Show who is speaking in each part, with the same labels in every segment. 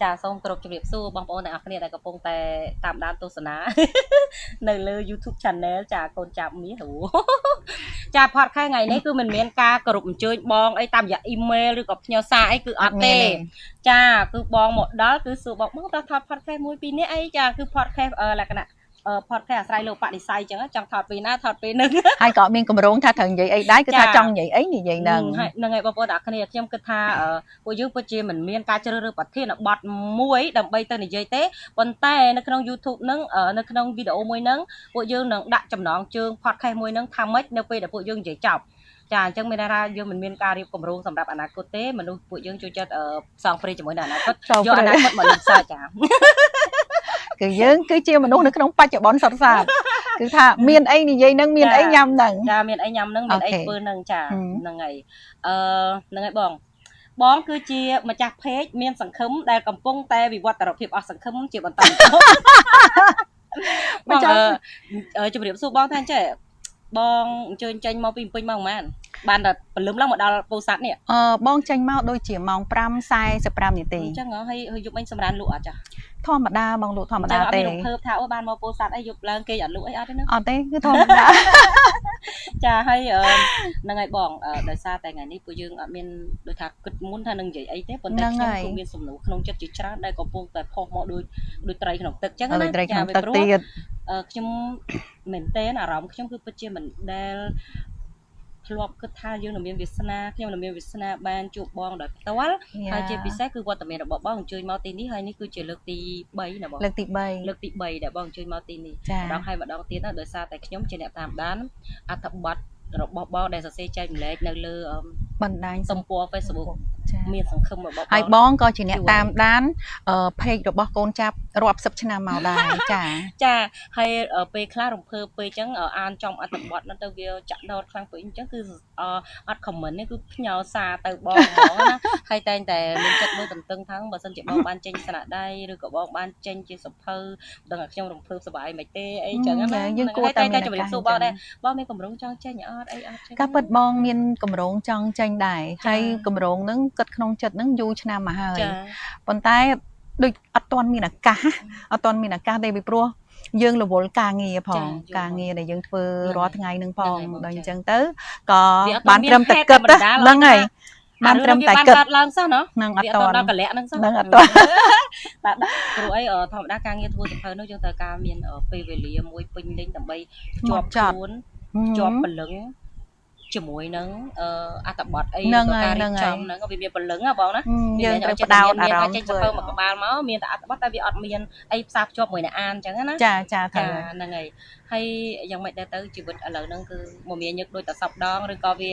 Speaker 1: ចាសូមគោរពជម្រាបសួរបងប្អូនទាំងអស់គ្នាដែលកំពុងតែតាមដានទស្សនា នៅលើ YouTube Channel ចាកូនចាប់មាសអូចា podcast ថ្ងៃនេះគឺមិនមានការគោរពអញ្ជើញបងអីតាមរយៈ email ឬក៏ផ្ញើសារអីគឺអត់ទេ ចាគឺបងមកដល់គឺសួរបងបងតោះថត podcast មួយពីរនេះអីចាគឺ podcast លក្ខណៈ podcast អាស្រ័យលើបនិស្ស័យអញ្ចឹងចង់ថតពេលណាថតពេលហ្នឹង
Speaker 2: ហើយក៏អត់មានកម្រងថាត្រូវនិយាយអីដែរគឺថាចង់និយាយអីនិយាយហ្នឹង
Speaker 1: ហើយហ្នឹងហើយបងប្អូនទាំងអស់គ្នាខ្ញុំគិតថាពួកយើងពិតជាមិនមានការជ្រើសរើសប្រធានបទមួយដើម្បីទៅនិយាយទេប៉ុន្តែនៅក្នុង YouTube ហ្នឹងនៅក្នុងវីដេអូមួយហ្នឹងពួកយើងនឹងដាក់ចំណងជើង podcast មួយហ្នឹងថាម៉េចនៅពេលដែលពួកយើងនិយាយចប់ចាអញ្ចឹងមានន័យថាយើងមិនមានការរៀបគម្រោងសម្រាប់អនាគតទេមនុស្សពួកយើងចូលចិត្តផ្សងព្រេងជាមួយនឹងអនាគតយកអនាគតមកលេងសើចចា
Speaker 2: គឺយើងគឺជាមនុស្សនៅក្នុងបច្ចុប្បន្នសុទ្ធសាធគឺថាមានអីនិយាយនឹងមានអីញ៉ាំនឹង
Speaker 1: ចាមានអីញ៉ាំនឹងមានអីធ្វើនឹងចាហ្នឹងហើយអឺហ្នឹងហើយបងបងគឺជាម្ចាស់ page មានសង្ឃឹមដែលកំពុងតែវិវត្តរភាពអស់សង្ឃឹមជាបន្តបន្ទាប់បងជម្រាបសួរបងថាចេះបងអញ្ជើញចេញមកពីពេញម៉ោងប៉ុន្មានបានតែព្រលឹមឡើងមកដល់ពោធិ៍សាត់នេះ
Speaker 2: អឺបងចេញមកដូចជាម៉ោង5:45នាទី
Speaker 1: អញ្ចឹងហើយយប់អញសម្រានលក់អត់ចា
Speaker 2: ធម្មតាបងលក់ធម្មតាទេ
Speaker 1: អត់មានរំភើបថាអូបានមកពោធិ៍សាត់អីយប់ឡើងគេអត់លក់អីអត់ទេណា
Speaker 2: អត់ទេគឺធម្មតា
Speaker 1: ចាហើយហ្នឹងហើយបងដោយសារតែថ្ងៃនេះពួកយើងអត់មានដូចថាគិតមុនថានឹងនិយាយអីទេប៉ុន្តែខ្ញុំគឺមានសំណួរក្នុងចិត្តជាច្រើនដែលកំពុងតែផុសមកដូចដូចត្រីក្នុងទឹកអញ្ចឹងណា
Speaker 2: ត្រីក្នុងទឹកទៀត
Speaker 1: ខ្ញុំមែនតើអារម្មណ៍ខ្ញុំគឺពិតជាមិនដែលធ្លាប់គិតថាយើងនឹងមានវាសនាខ្ញុំនឹងមានវាសនាបានជួបបងដោយផ្ទាល់ហើយជាពិសេសគឺវត្តមានរបស់បងអញ្ជើញមកទីនេះហើយនេះគឺជាលើកទី3ណាបង
Speaker 2: លើកទី3
Speaker 1: លើកទី3ដែលបងអញ្ជើញមកទីនេះម្ដងហើយម្ដងទៀតណាដោយសារតែខ្ញុំជាអ្នកតាមដានអត្ថបទរបស់បងដែលសរសេរចែកម្លែកនៅលើ
Speaker 2: បណ្ដាញ
Speaker 1: ទំព័រ Facebook មានសង្ឃឹមរបស់បង
Speaker 2: ហើយបងក៏ជាអ្នកតាមដាន page របស់កូនចាប់រាប់សិបឆ្នាំមកដែរចា
Speaker 1: ចាហើយពេលខ្លះរំភើបពេកអញ្ចឹងអានចំអត្ថបទហ្នឹងទៅវាចាក់ដោតខ្លាំងពេកអញ្ចឹងគឺអត់ comment នេះគឺផ្ញើសារទៅបងហ្មងណាហើយតែងតែមានចិត្តមួយទន្ទឹងថាបើសិនជាបងបានចេញស្នាដៃឬក៏បងបានចេញជាសភៅដឹងថាខ្ញុំរំភើបសប្បាយមិនទេអីចឹងណា
Speaker 2: យើងគួរតែ
Speaker 1: តែជម្រាបសួរបងដែរបងមានកម្រងចង់ចេញអត់អីអត់ចេញ
Speaker 2: ការពិតបងមានកម្រងចង់ចេញដែរហើយកម្រងហ្នឹងគិតក្នុងចិត្តហ្នឹងយូរឆ្នាំមកហើយប៉ុន្តែដូចអត់ទាន់មានឱកាសអត់ទាន់មានឱកាសទេពីព្រោះយើងរវល់ការងារផងការងារដែលយើងធ្វើរាល់ថ្ងៃនឹងផងដល់អញ្ចឹងទៅក៏បានត្រឹមតែគិតហ្នឹងហើយបានត្រឹមតែគិត
Speaker 1: ឡើងសោះណោះ
Speaker 2: នឹងអត់ត
Speaker 1: ដល់កលៈហ្នឹងសោះ
Speaker 2: នឹងអត់ត
Speaker 1: បាទព្រោះអីធម្មតាការងារធ្វើសភៅនោះយើងត្រូវការមានពេលវេលាមួយពេញលេញដើម្បីភ្ជាប់ខ្លួនភ្ជាប់ព្រលឹងជាមួយនឹងអត្ថបទអីក៏ការរៀបចំហ្នឹងវាមានព្រលឹងហ៎បងណា
Speaker 2: យើងត្រូវផ្ដោតអារម្មណ៍
Speaker 1: ចេញសភៅមកក្បាលមកមានតែអត្ថបទតែវាអត់មានអីផ្សារភ្ជាប់មួយអ្នកអានអញ្ចឹងណា
Speaker 2: ចាចាត្រូវ
Speaker 1: ហ្នឹងហើយហើយយ៉ាងម៉េចដែរទៅជីវិតឥឡូវហ្នឹងគឺមមាញឹកដូចតែសពដងឬក៏វា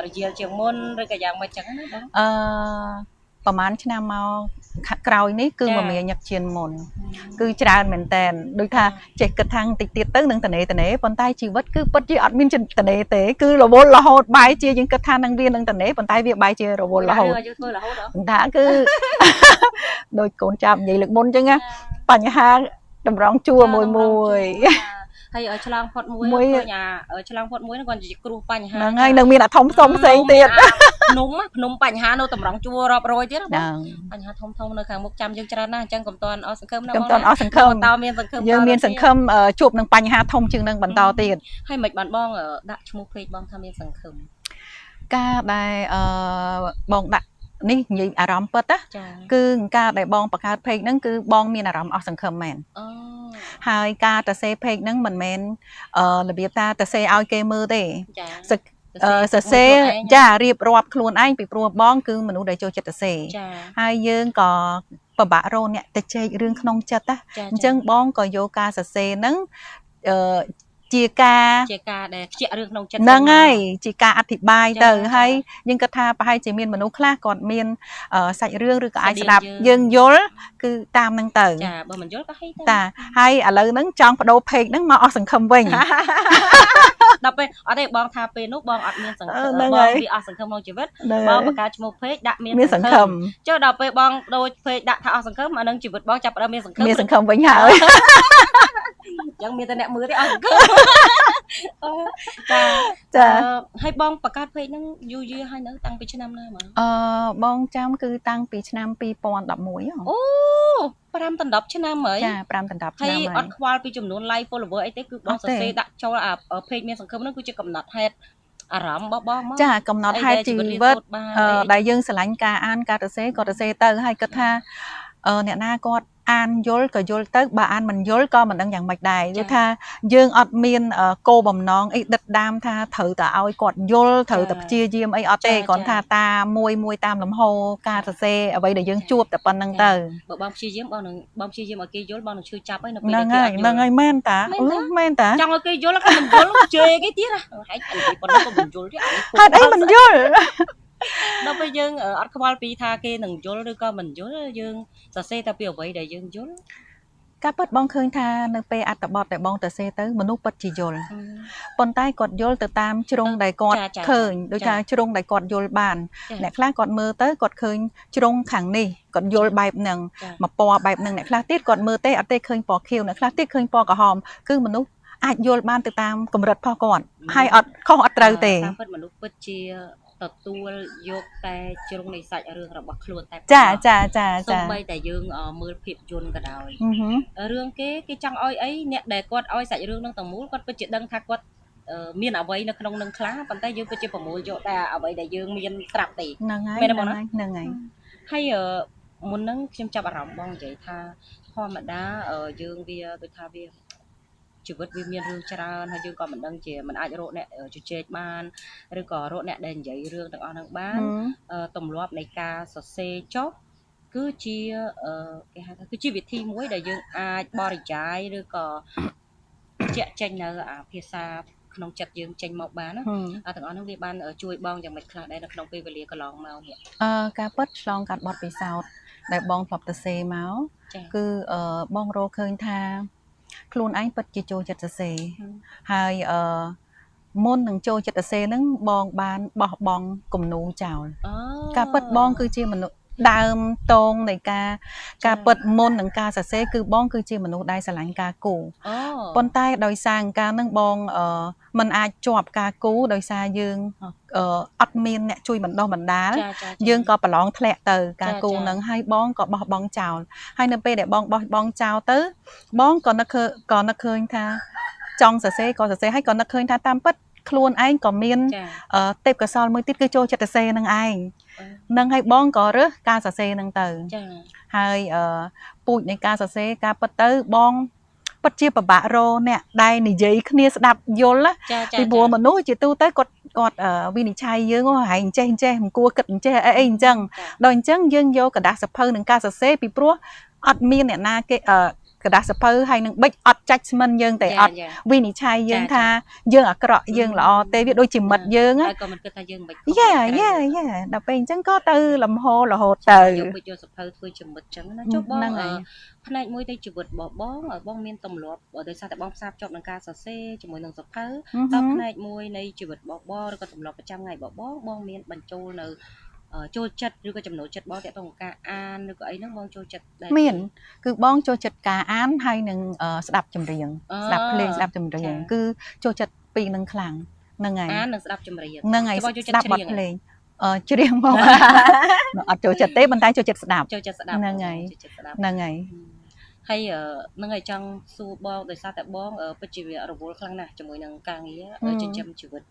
Speaker 1: រយាលជាងមុនឬក៏យ៉ាងម៉េចចឹងណាបង
Speaker 2: អឺប្រហែលឆ្នាំមកក្រោយនេះគឺមមាញឹកជាងមុនគឺច្រើនមែនតែនដូចថាចេះគិតថាតិចទៀតទៅនឹងតនេតនេប៉ុន្តែជីវិតគឺពិតជាអត់មានតនេទេគឺរវល់រហូតបែរជាយើងគិតថានឹងវានឹងតនេប៉ុន្តែវាបែរជារវល់រហូតថាគឺដូចកូនចាប់និយាយលើកមុនអញ្ចឹងណាបញ្ហាតម្រង់ជួរមួយមួយ
Speaker 1: ហើយឆ្លងផុតមួយឃើញអាឆ្លងផុតមួយហ្នឹងគាត់ជាគ្រោះបញ្ហា
Speaker 2: ហ្នឹងហើយនឹងមានអាធំផ្សំផ្សេងទៀត
Speaker 1: ភ្នំភ្នំបញ្ហានៅតម្រង់ជួររាប់រយទៀតបងបញ្ហាធំធំនៅខាងមុខចាំយើងច្រើនណាស់អញ្ចឹងកុំតាន់អស់សង្ឃឹមណាបង
Speaker 2: កុំតាន់អស់សង្ឃឹម
Speaker 1: បន្តមានសង្ឃឹម
Speaker 2: យើងមានសង្ឃឹមជួបនឹងបញ្ហាធំជាងនឹងបន្តទៀត
Speaker 1: ហើយមិនបានបងដាក់ឈ្មោះ page បងថាមានសង្ឃឹម
Speaker 2: ការដែលអឺបងដាក់នេះនិយាយអារម្មណ៍ពិតណាគឺការដែលបងបង្កើត page ហ្នឹងគឺបងមានអារម្មណ៍អស់សង្ឃឹមមែនហើយការទៅសេ page ហ្នឹងមិនមែនរបៀបថាទៅសេឲ្យគេមើលទេសរសេរចារៀបរាប់ខ្លួនឯងពីព្រោះបងគឺមនុស្សដែលចូលចិត្តសរសេរហើយយើងក៏ពិបាករកអ្នកទៅជែករឿងក្នុងចិត្តណាអញ្ចឹងបងក៏យកការសរសេរហ្នឹងអឺជាការ
Speaker 1: ជាការដែលខ្ជាក់រឿងក្នុងចិត្ត
Speaker 2: ហ្នឹងហើយជាការអធិប្បាយទៅហើយយើងគិតថាប្រហែលជាមានមនុស្សខ្លះគាត់មានសាច់រឿងឬក៏អាចស្ដាប់យើងយល់គឺតាមហ្នឹងទៅ
Speaker 1: ចាបើមិនយល់ក៏ហីទៅ
Speaker 2: តាហើយឥឡូវហ្នឹងចង់បដូរ page ហ្នឹងមកអស់សង្ឃឹមវិញ
Speaker 1: ដល់ពេលអត់ទេបងថាពេលនោះបងអត់មានសង្ឃឹមបងវាអស់សង្ឃឹមក្នុងជីវិតបងបង្កើតឈ្មោះ page ដាក់មានសង្ឃឹមចុះដល់ពេលបងដូរ page ដាក់ថាអស់សង្ឃឹមអានឹងជីវិតបងចាប់ផ្ដើមមានសង្ឃឹម
Speaker 2: មានសង្ឃឹមវិញហើយ
Speaker 1: ចឹងមានតែអ្នកមើលទេអស់សង្ឃឹមអូចា
Speaker 2: ចា
Speaker 1: ហើយបងបង្កើត page ហ្នឹងយូរយារហើយនៅតាំងពីឆ្នាំណាមក
Speaker 2: អឺបងចាំគឺតាំងពីឆ្នាំ2011ហ៎
Speaker 1: អូ5ដល់10ឆ្នាំហើយ
Speaker 2: ចា5ដល់10
Speaker 1: ហើយ
Speaker 2: ឆ្នាំហើយ
Speaker 1: អត់ខ្វល់ពីចំនួន like follower អីទេគឺបង
Speaker 2: អត់ទេ
Speaker 1: សរសេរដាក់ចូលអា page មានសង្ឃឹមហ្នឹងគឺជាកំណត់ហេតុអារម្មណ៍របស់បងមក
Speaker 2: ចាកំណត់ហេតុជី
Speaker 1: អីដែល
Speaker 2: វិត
Speaker 1: រៀនសូត្របាន
Speaker 2: អឺ
Speaker 1: អី
Speaker 2: ដែលយើងស្រឡាញ់ការអានការសរសេរក៏សរសេរទៅហើយគិតថាអ្នកណាគាត់អានយល់ក៏យល់ទៅបើអានមិនយល់ក៏មិនដឹងយ៉ាងម៉េចដែរ
Speaker 1: ចា
Speaker 2: យល់ថាយើងអត់មានគោលបំណងអីដិតដាមថាត្រូវតែឲ្យគាត់យល់ត្រូវតែព្យាយាមអីអត់ទេគ្រាន់ថាតាមមួយមួយតាមលំហូរការសរសេរអ្វីដែលយើងជួបតែប៉ុណ្្នឹងទៅ
Speaker 1: បើបងព្យាយាមបងនឹងបងព្យាយាមឲ្យគេយល់បងនឹងឈឺចាប់ហើយនៅពេល
Speaker 2: ហ្នឹង
Speaker 1: ដែលគេអត់យល់
Speaker 2: ហើយហ្នឹងហើយមែនតា
Speaker 1: មែនតា
Speaker 2: អូមែនតា
Speaker 1: ចង់ឲ្យគេយល់ក៏មិនយល់ជេរគេទៀតហ៎ហែងនិយាយប៉ុណ្ណឹងក៏មិនយល់ទៀតអានេះ
Speaker 2: ហេតុអីមិនយល់
Speaker 1: ដល់ពេលយើងអត់ខ្វល់ពីថាគេនឹងយល់ឬក៏មិនយល់យើងសរសេរតែពីអ្វីដែលយើងយល់
Speaker 2: ការពិតបងឃើញថានៅពេលអត្ថបទដែលបងទៅសេទៅមនុស្សពិតជាយល់ប៉ុន្តែគាត់យល់ទៅតាមជ្រុងដែលគាត់
Speaker 1: ចាចា
Speaker 2: ឃើញដូច
Speaker 1: ចា
Speaker 2: ថាជ្រុងដែលគាត់យល់បាន
Speaker 1: ចា
Speaker 2: អ្នកខ្លះគាត់មើលទៅគាត់ឃើញជ្រុងខាងនេះគាត់យល់បែបហ្នឹង
Speaker 1: ចា
Speaker 2: មកពណ៌បែបហ្នឹងអ្នកខ្លះទៀតគាត់មើលទេអត់ទេឃើញពណ៌ខៀវអ្នកខ្លះទៀតឃើញពណ៌ក្រហមគឺមនុស្សអាចយល់បានទៅតាមកម្រិតរបស់គាត់ហើយអត់ខុសអត់ត្រូវទេ
Speaker 1: តាមពិតមនុស្សពិតជាទទួលយកតែជ្រុងនៃសាច់រឿងរបស់ខ្លួនតែប៉ុណ្ណោះ
Speaker 2: ចាចាចា
Speaker 1: សូ
Speaker 2: ចា
Speaker 1: ម្បីតែយើងមើលភាពយន្តក៏ដោយ
Speaker 2: អឺហឹម
Speaker 1: រឿងគេគេចង់ឲ្យអីអ្នកដែលគាត់ឲ្យសាច់រឿងនឹងទាំងមូលគាត់ពិតជាដឹងថាគាត់មានអ្វីនៅក្នុងនឹងខ្លះប៉ុន្តែយើងពិតជាប្រមូលយកតែអ្វីដែលយើងមានស្រាប់ទេ
Speaker 2: ហ្នឹងហើយ
Speaker 1: មែនទេបង
Speaker 2: ហ្នឹងហើយហ្នឹងហើយ
Speaker 1: ហើយមុនហ្នឹងខ្ញុំចាប់អារម្មណ៍បងនិយាយថាធម្មតាយើងវាដូចថាវាជីវិតវាមានរឿងច្រើនហើយយើងក៏មិនដឹងជាមិនអាចរកអ្នកជជែកបានឬក៏រកអ្នកដែលនិយាយរឿងទាំងអស់ហ្នឹងបានទម្លាប់នៃការសរសេរចុះគឺជាគេហៅថាគឺជាវិធីមួយដែលយើងអាចបរិយាយឬក៏ជាក់ចេញនៅអាភាសាក្នុងចិត្តយើងចេញមកបានណាអាទាំងអស់ហ្នឹងវាបានជួយបងយ៉ាងម៉េចខ្លះដែរនៅក្នុងពេលវេលាកន្លងមកនេះ
Speaker 2: ការពិតឆ្លងកាត់បទពិសោធន៍ដែលបងធ្លាប់ទៅសេមក
Speaker 1: ចា
Speaker 2: គឺបងរកឃើញថាខ្លួនឯងពិតជាចូលចិត្តសរសេរហើយមុននឹងចូលចិត្តសរសេរហ្នឹងបងបានបោះបង់គំនូរចោលការពិតបងគឺជាមនុស្សដើមតងនៃការការពិតមុននឹងការសរសេរគឺបងគឺជាមនុស្សដែលស្រឡាញ់ការគូរប៉ុន្តែដោយសារការនឹងបងមិនអាចជាប់ការគូរដោយសារយើងអត់មានអ្នកជួយបណ្ដោះបណ្ដាលយើងក៏ប្រឡងធ្លាក់ទៅការគូរនឹងហើយបងក៏បោះបង់ចោលហើយនៅពេលដែលបងបោះបង់ចោលទៅបងក៏នឹកឃើញថាចង់សរសេរក៏សរសេរហើយក៏នឹកឃើញថាតាមពិតខ្លួនឯងក៏មានទេពកោសលមួយទៀតគឺចូលចិត្តសរសេរនឹងឯងនឹងឲ្យបងក៏រើសការសរសេរនឹងទៅហើយពូជនៃការសរសេរការពិតទៅបងពិតជាពិបាករកអ្នកដែលនិយាយគ្នាស្ដាប់យល់ពីព្រោះមនុស្សជាទូទៅគាត់វិនិច្ឆ័យយើងហែងចេះចេះមិនគួរគិតចេះអីអីអញ្ចឹងដល់អញ្ចឹងយើងយកក្រដាសសភៅនឹងការសរសេរពីព្រោះអត់មានអ្នកណាគេក្រដាសសភៅហើយនឹងបិចអត់ចាច់ស្មិនយើងតែអត់វិនិច្ឆ័យយើងថាយើងអាក្រក់យើងល្អទេវាដូចជាមិត្តយើង
Speaker 1: ហើយក៏មិនគិតថាយើងមិន
Speaker 2: យ៉ាយ៉ាយ៉ាដល់ពេលអញ្ចឹងក៏ទៅលំហរហូតទៅ
Speaker 1: យកបិចយកសភៅធ្វើជាមិត្តអញ្ចឹងណាចុះបងផ្នែកមួយនៃជីវិតរបស់បងបងមានទម្លាប់ដោយសារតែបងផ្សារភ្ជាប់នឹងការសរសេរជាមួយនឹងសភៅតើផ្នែកមួយនៃជីវិតរបស់បងឬក៏ទម្លាប់ប្រចាំថ្ងៃរបស់បងបងមានបញ្ចូលនៅចូលចិត្តឬក៏ចំណូលចិត្តបងទាក់ទងនឹងការអានឬក៏អីហ្នឹងបងចូលចិត្ត
Speaker 2: ដែរមានគឺបងចូលចិត្តការអានហើយនឹងស្ដាប់ចម្រៀងស្ដាប់ភ្លេងស្ដាប់ចម្រៀងគឺចូលចិត្តពីរនឹងខ្លាំងហ្នឹងហើយ
Speaker 1: អាននិងស្ដាប់ចម្រៀង
Speaker 2: ហ្នឹងហើយស្ដាប់បទភ្លេងច្រៀងមកអត់ចូលចិត្តទេប៉ុន្តែចូលចិត្តស្ដាប់
Speaker 1: ចូលចិត្តស្ដាប់
Speaker 2: ហ្នឹងហើយហ្នឹងហើយ
Speaker 1: ហើយហ្នឹងហើយចង់សួរបងដោយសារតែបងពិតជារវល់ខ្លាំងណាស់ជាមួយនឹងការងារចិញ្ចឹមជីវិត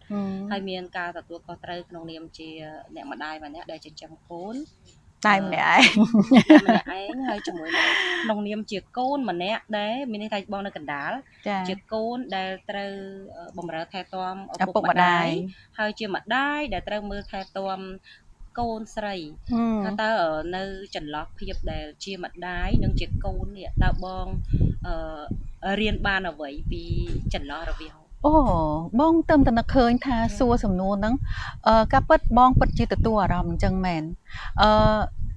Speaker 1: ហើយមានការទទួលខុសត្រូវក្នុងនាមជាអ្នកម្ដាយម្នាក់ដែលចិញ្ចឹមកូន
Speaker 2: តែម្នាក់ឯង
Speaker 1: ម្នាក់ឯងហើយជាមួយនឹងក្នុងនាមជាកូនម្នាក់ដែលមានន័យថាបងនៅកណ្ដាលជាកូនដែលត្រូវបម្រើថែទាំឪពុកម្ដាយហើយជាម្ដាយដែលត្រូវមើលថែទាំកូនស្រីថាតើនៅចន្លោះភាពដែលជាម្ដាយនិងជាកូននេះតើបងរៀនបានអ្វីពីចន្លោះរវាង
Speaker 2: អូបងទៅតែនឹកឃើញថាសួរសំណួរហ្នឹងការពិតបងពិតជាទទួលអារម្មណ៍អញ្ចឹងមែន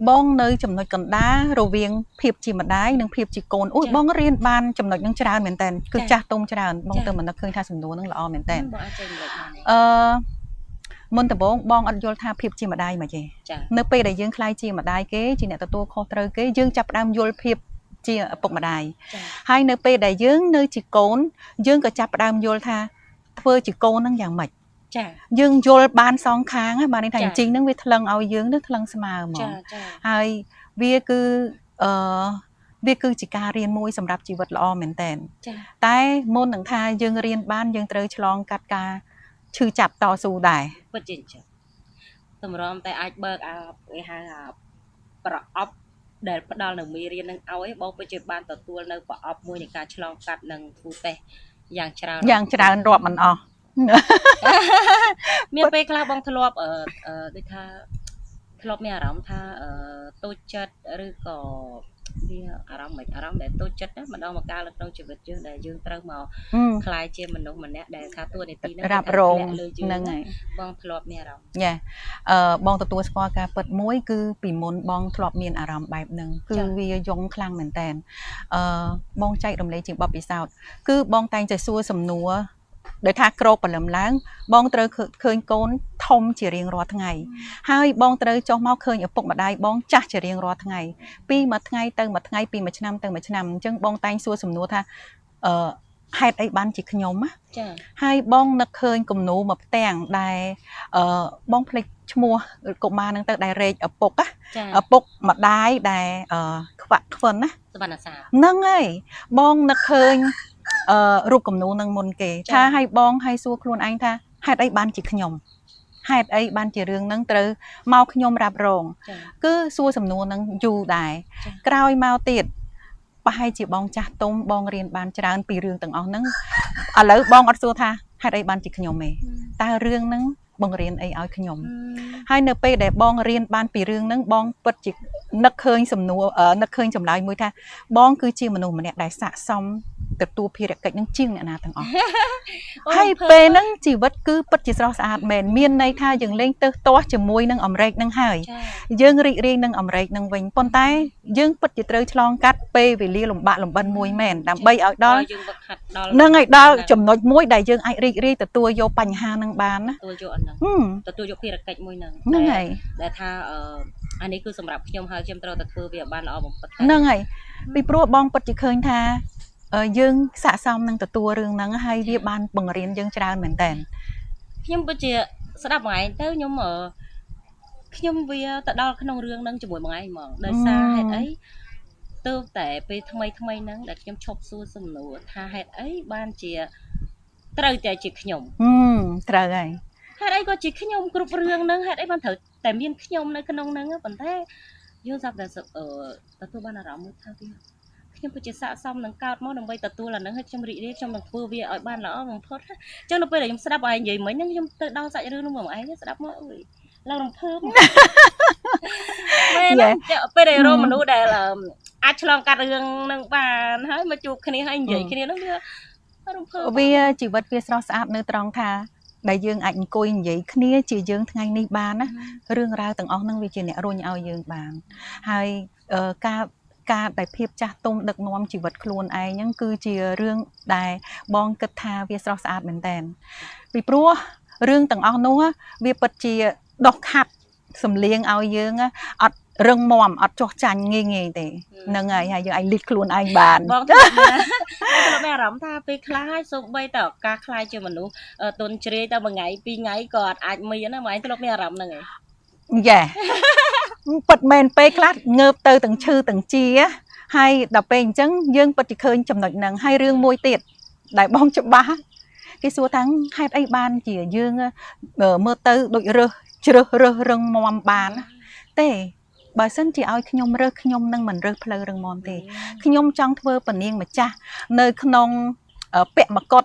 Speaker 2: បងនៅចំណុចកណ្ដាលរវាងភាពជាម្ដាយនិងភាពជាកូនអូយបងរៀនបានចំណុចហ្នឹងច្រើនមែនតើគឺចាស់ទុំច្រើនបងទៅមិននឹកឃើញថាសំណួរហ្នឹងល្អមែនតើ
Speaker 1: បងអាចចែករំលែកបានទេ
Speaker 2: មុនដំបូងបងអត់យល់ថាភាពជាម្ដាយមកទេនៅពេលដែលយើងក្លាយជាម្ដាយគេជាអ្នកទទួលខុសត្រូវគេយើងចាប់ផ្ដើមយល់ភាព ជាឪពុកម្ដាយ
Speaker 1: ចា
Speaker 2: ហើយនៅពេលដែលយើងនៅជាកូនយើងក៏ចាប់ផ្ដើមយល់ថាធ្វើជាកូនហ្នឹងយ៉ាងម៉េច
Speaker 1: ចា
Speaker 2: យើងយល់បានសងខាងណាបានន័យថា
Speaker 1: ចា
Speaker 2: អញ្ជីងហ្នឹងវាថ្លឹងឲ្យយើងនឹងថ្លឹងស្មើហ្ម
Speaker 1: ចា
Speaker 2: ង
Speaker 1: ចា
Speaker 2: ហើយវាគឺអឺវាគឺជាការរៀនមួយសម្រាប់ជីវិតល្អមែនតើ
Speaker 1: ចា
Speaker 2: តែមុននឹងថាយើងរៀនបានយើងត្រូវឆ្លងកាត់ការឈឺចាប់តស៊ូដែរ
Speaker 1: ពិតជាអញ្ចឹងតម្រាំតែអាចបើកអាគេហៅអាប្រអប់ដែលផ្ដល់នៅមេរៀននឹងឲ្យបងពិតជាបានទទួលនៅប្រអប់មួយនៃការឆ្លងកាត់និងធ្វើតេស្តយ៉ាងច្រើន
Speaker 2: យ៉ាងច្រើនរាប់មិនអស់
Speaker 1: មានពេលខ្លះបងធ្លាប់អឺអឺដូចថាធ្លាប់មានអារម្មណ៍ថាអឺតូចចិត្តឬក៏វាអារម្មណ៍មិនអារម្មណ៍ដែលតូចចិត្តណាម្ដងម្កាលនៅក្នុងជីវិតយើងដែលយើងត្រូវមកក្លាយជាមនុស្សម្នាក់ដែលថាតួនាទីហ្នឹង
Speaker 2: រ៉ាប់រង
Speaker 1: ធ្លាក់លើយើង
Speaker 2: ហ្នឹងហើយ
Speaker 1: បងធ្លាប់មានអារម្មណ៍
Speaker 2: យ៉ាបងទទួលស្គាល់ការពិតមួយគឺពីមុនបងធ្លាប់មានអារម្មណ៍បែបហ្នឹងគឺវាយងខ្លាំងមែនតើអឺបងចែករំលែកជាបទពិសោធន៍គឺបងតែងតែសួរសំណួរដោយថាក្រោកព្រលឹមឡើង បងត្រូវឃើញកូនធំជារៀងរាល់ថ្ងៃហើយបងត្រូវចុះមកឃើញឪពុកម្ដាយបងចាស់ជារៀងរាល់ថ្ងៃពីមួយថ្ងៃទៅមួយថ្ងៃពីមួយឆ្នាំទៅមួយឆ្នាំអញ្ចឹងបងតែងសួរសំណួរថាអឺហេតុអីបានជាខ្ញុំណា
Speaker 1: ចា
Speaker 2: ហើយបងនឹកឃើញគំនូមកផ្ទាំងដែលអឺបងភ្លេចឈ្មោះកុមារហ្នឹងទៅដែលរែកឪពុកណា
Speaker 1: ចា
Speaker 2: ឪពុកម្ដាយដែលអឺខ្វាក់ខ្វិនណា
Speaker 1: សវណ្ណសា
Speaker 2: ហ្នឹងហើយបងនឹកឃើញអឺរូបគំនូនឹងមុនគេ
Speaker 1: ចា
Speaker 2: ថាឲ្យបងឲ្យសួរខ្លួនឯងថាហេតុអីបានជាខ្ញុំហេតុអីបានជារឿងហ្នឹងត្រូវមកខ្ញុំរ៉ាប់រង
Speaker 1: ចា
Speaker 2: គឺសួរសំណួរហ្នឹងយូរដែរ
Speaker 1: ចា
Speaker 2: ក្រោយមកទៀតប្រហែលជាបងចាស់ទុំបងរៀនបានច្រើនពីរឿងទាំងអស់ហ្នឹងឥឡូវបងអត់សួរថាហេតុអីបានជាខ្ញុំទេតើរឿងហ្នឹងបង្រៀនអីឲ្យខ្ញុំហើយនៅពេលដែលបងរៀនបានពីរឿងហ្នឹងបងពិតជានឹកឃើញសំណួរនឹកឃើញចម្លើយមួយថាបងគឺជាមនុស្សម្នាក់ដែលស័ក្តិសមទទួលភារកិច្ចហ្នឹងជាងអ្នកណាទាំងអស់ ហើយពេលហ្នឹងជីវិតគឺពិតជាស្រស់ស្អាតមែនមានន័យថាយើងលេងទៅទាស់ជាមួយនឹងអម្រែកហ្នឹងហើយ
Speaker 1: ចា
Speaker 2: យើងរីករាយនឹងអម្រែកនឹងវិញប៉ុន្តែយើងពិតជាត្រូវឆ្លងកាត់ពេលវេលាលំបាកលំបិនមួយមែនដើម្បីឲ្យដល់
Speaker 1: យើងវឹកហាត់ដល់
Speaker 2: នឹងឲ្យដល់ចំណុចមួយដែលយើងអាចរីករាយទទួលយកបញ្ហានឹងបានណា
Speaker 1: ទទួលយកអាហ្នឹង
Speaker 2: ហឹម
Speaker 1: ទទួលយកភារកិច្ចមួយហ្នឹង
Speaker 2: ហ្នឹងហើយ
Speaker 1: ដែលថាអឺអានេះគឺសម្រាប់ខ្ញុំហើយខ្ញុំត្រូវតែធ្វើវាឲ្យបានល្អបំផុត
Speaker 2: ហ្នឹងហើយពីព្រោះបងពិតជាឃើញថាយើងស័ក្តិសមនឹងទទួលរឿងហ្នឹងហើយវាបានបង្រៀនយើងច្រើនមែនតើ
Speaker 1: ខ្ញុំពិតជាស្ដាប់មួយឯងទៅខ្ញុំអឺខ្ញុំវាទៅដល់ក្នុងរឿងហ្នឹងជាមួយមួយឯងហ្មងដោយសារហេតុអីទើបតែពេលថ្មីថ្មីហ្នឹងដែលខ្ញុំឈប់សួរសំណួរថាហេតុអីបានជាត្រូវតែជាខ្ញុំ
Speaker 2: ហឹមត្រូវហើយ
Speaker 1: ហេតុអីក៏ជាខ្ញុំគ្រប់រឿងហ្នឹងហេតុអីបានត្រូវតែមានខ្ញុំនៅក្នុងហ្នឹងប៉ុន្តែយើងស្រាប់តែអឺទទួលបានអារម្មណ៍មួយថាវាខ្ញុំពិតជាស័ក្តិសមនឹងកើតមកដើម្បីទទួលអាហ្នឹងហើយខ្ញុំរីករាយខ្ញុំនឹងធ្វើវាឲ្យបានល្អបំផុតអញ្ចឹងនៅពេលដែលខ្ញុំស្ដាប់ឯងនិយាយមិញហ្នឹងខ្ញុំទៅដល់សាច់រឿងហ្នឹងមកឯងស្ដាប់មកអើយឡើងរំភើបមែនណាពេលដែលរកមនុស្សដែលអាចឆ្លងកាត់រឿងហ្នឹងបានហើយមកជួបគ្នាហើយនិយាយគ្នាហ្នឹងវារំភើប
Speaker 2: វាជីវិតវាស្រស់ស្អាតនៅត្រង់ថាដែលយើងអាចអង្គុយនិយាយគ្នាជាយើងថ្ងៃនេះបានណារឿងរ៉ាវទាំងអស់ហ្នឹងវាជាអ្នករុញឲ្យយើងបានហើយការការដែលភាពចាស់ទុំដឹកនាំជីវិតខ្លួនឯងហ្នឹងគឺជារឿងដែលបងគិតថាវាស្រស់ស្អាតមែនតើពីព្រោះរឿងទាំងអស់នោះវាពិតជាដោះខាត់សំលៀងឲ្យយើងអត់រឹងមាំអត់ចោះចាញ់ងាយងាយទេហ្នឹងហើយហើយយើងអាចលីតខ្លួនឯងបាន
Speaker 1: បងធ្លាប់មានបងធ្លាប់មានអារម្មណ៍ថាពេលខ្លះហើយសូម្បីតែឱកាសខ្លាយជាមនុស្សទន់ជ្រាយតែមួយថ្ងៃពីរថ្ងៃក៏អត់អាចមានណាបងឯងធ្លាប់មានអារម្មណ៍ហ្នឹងឯង
Speaker 2: យ៉ាពិតមែនពេលខ្លះងើបទៅទាំងឈឺទាំងជាហើយដល់ពេលអញ្ចឹងយើងពិតជាឃើញចំណុចហ្នឹងហើយរឿងមួយទៀតដែលបងច្បាស់គេសួរថាហេតុអីបានជាយើងមើលទៅដូចរើសជ្រើសរើសរឹងមាំបានទេបើសិនជាឲ្យខ្ញុំរើសខ្ញុំនឹងមិនរើសផ្លូវរឹងមាំទេខ្ញុំចង់ធ្វើពនាងម្ចាស់នៅក្នុងពាក់មកុដ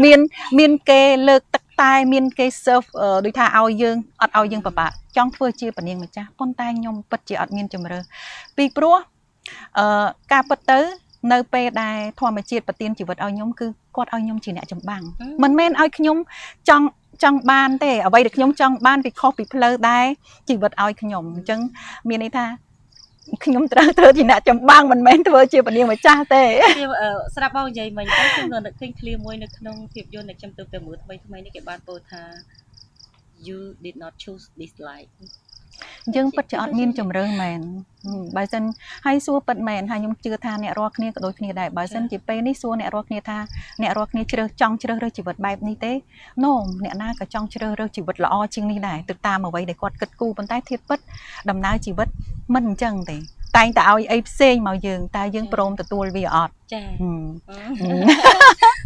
Speaker 2: មានមានគេលើកទឹកតែមានគេ serve ដូចថាឲ្យយើងអត់ឲ្យយើងពិបាកចង់ធ្វើជាពនាងម្ចាស់ប៉ុន្តែខ្ញុំពិតជាអត់មានជំរឿពីព្រោះការពិតទៅនៅពេលដែលធម្មជាតិប្រទានជីវិតឲ្យខ្ញុំគឺគាត់ឲ្យខ្ញុំជាអ្នកចម្បាំងមិនមែនឲ្យខ្ញុំចង់បានទេអ្វីដែលខ្ញុំចង់បានវាខុសពីផ្លូវដែរជីវិតឲ្យខ្ញុំអញ្ចឹងមានន័យថាខ្ញុំត្រូវធ្វើជាអ្នកចម្បាំងមិនមែនធ្វើជាពនាងម្ចាស់ទេ
Speaker 1: ស្រាប់បងនិយាយមិញទៅខ្ញុំក៏នឹកឃើញឃ្លាមួយនៅក្នុងភាពយន្តដែលខ្ញុំទើបតែមើលថ្មីថ្មីនេះគេបានពោលថា you did not choose this life
Speaker 2: យើងពិតជាអត់មានជំរឿមែនបើសិនហើយសួរពិតមែនហើយខ្ញុំជឿថាអ្នករាល់គ្នាក៏ដូចគ្នាដែរបើសិនជាពេលនេះសួរអ្នករាល់គ្នាថាអ្នករាល់គ្នាជ្រើសចង់ជ្រើសរើសជីវិតបែបនេះទេនោមអ្នកណាក៏ចង់ជ្រើសរើសជីវិតល្អជាងនេះដែរទៅតាមអ្វីដែលគាត់គិតគូរប៉ុន្តែធៀបពិតដំណើរជីវិតមិនអញ្ចឹងទេតែងតែឲ្យអីផ្សេងមកយើងតើយើងព្រមទទួលវាអត់
Speaker 1: ចា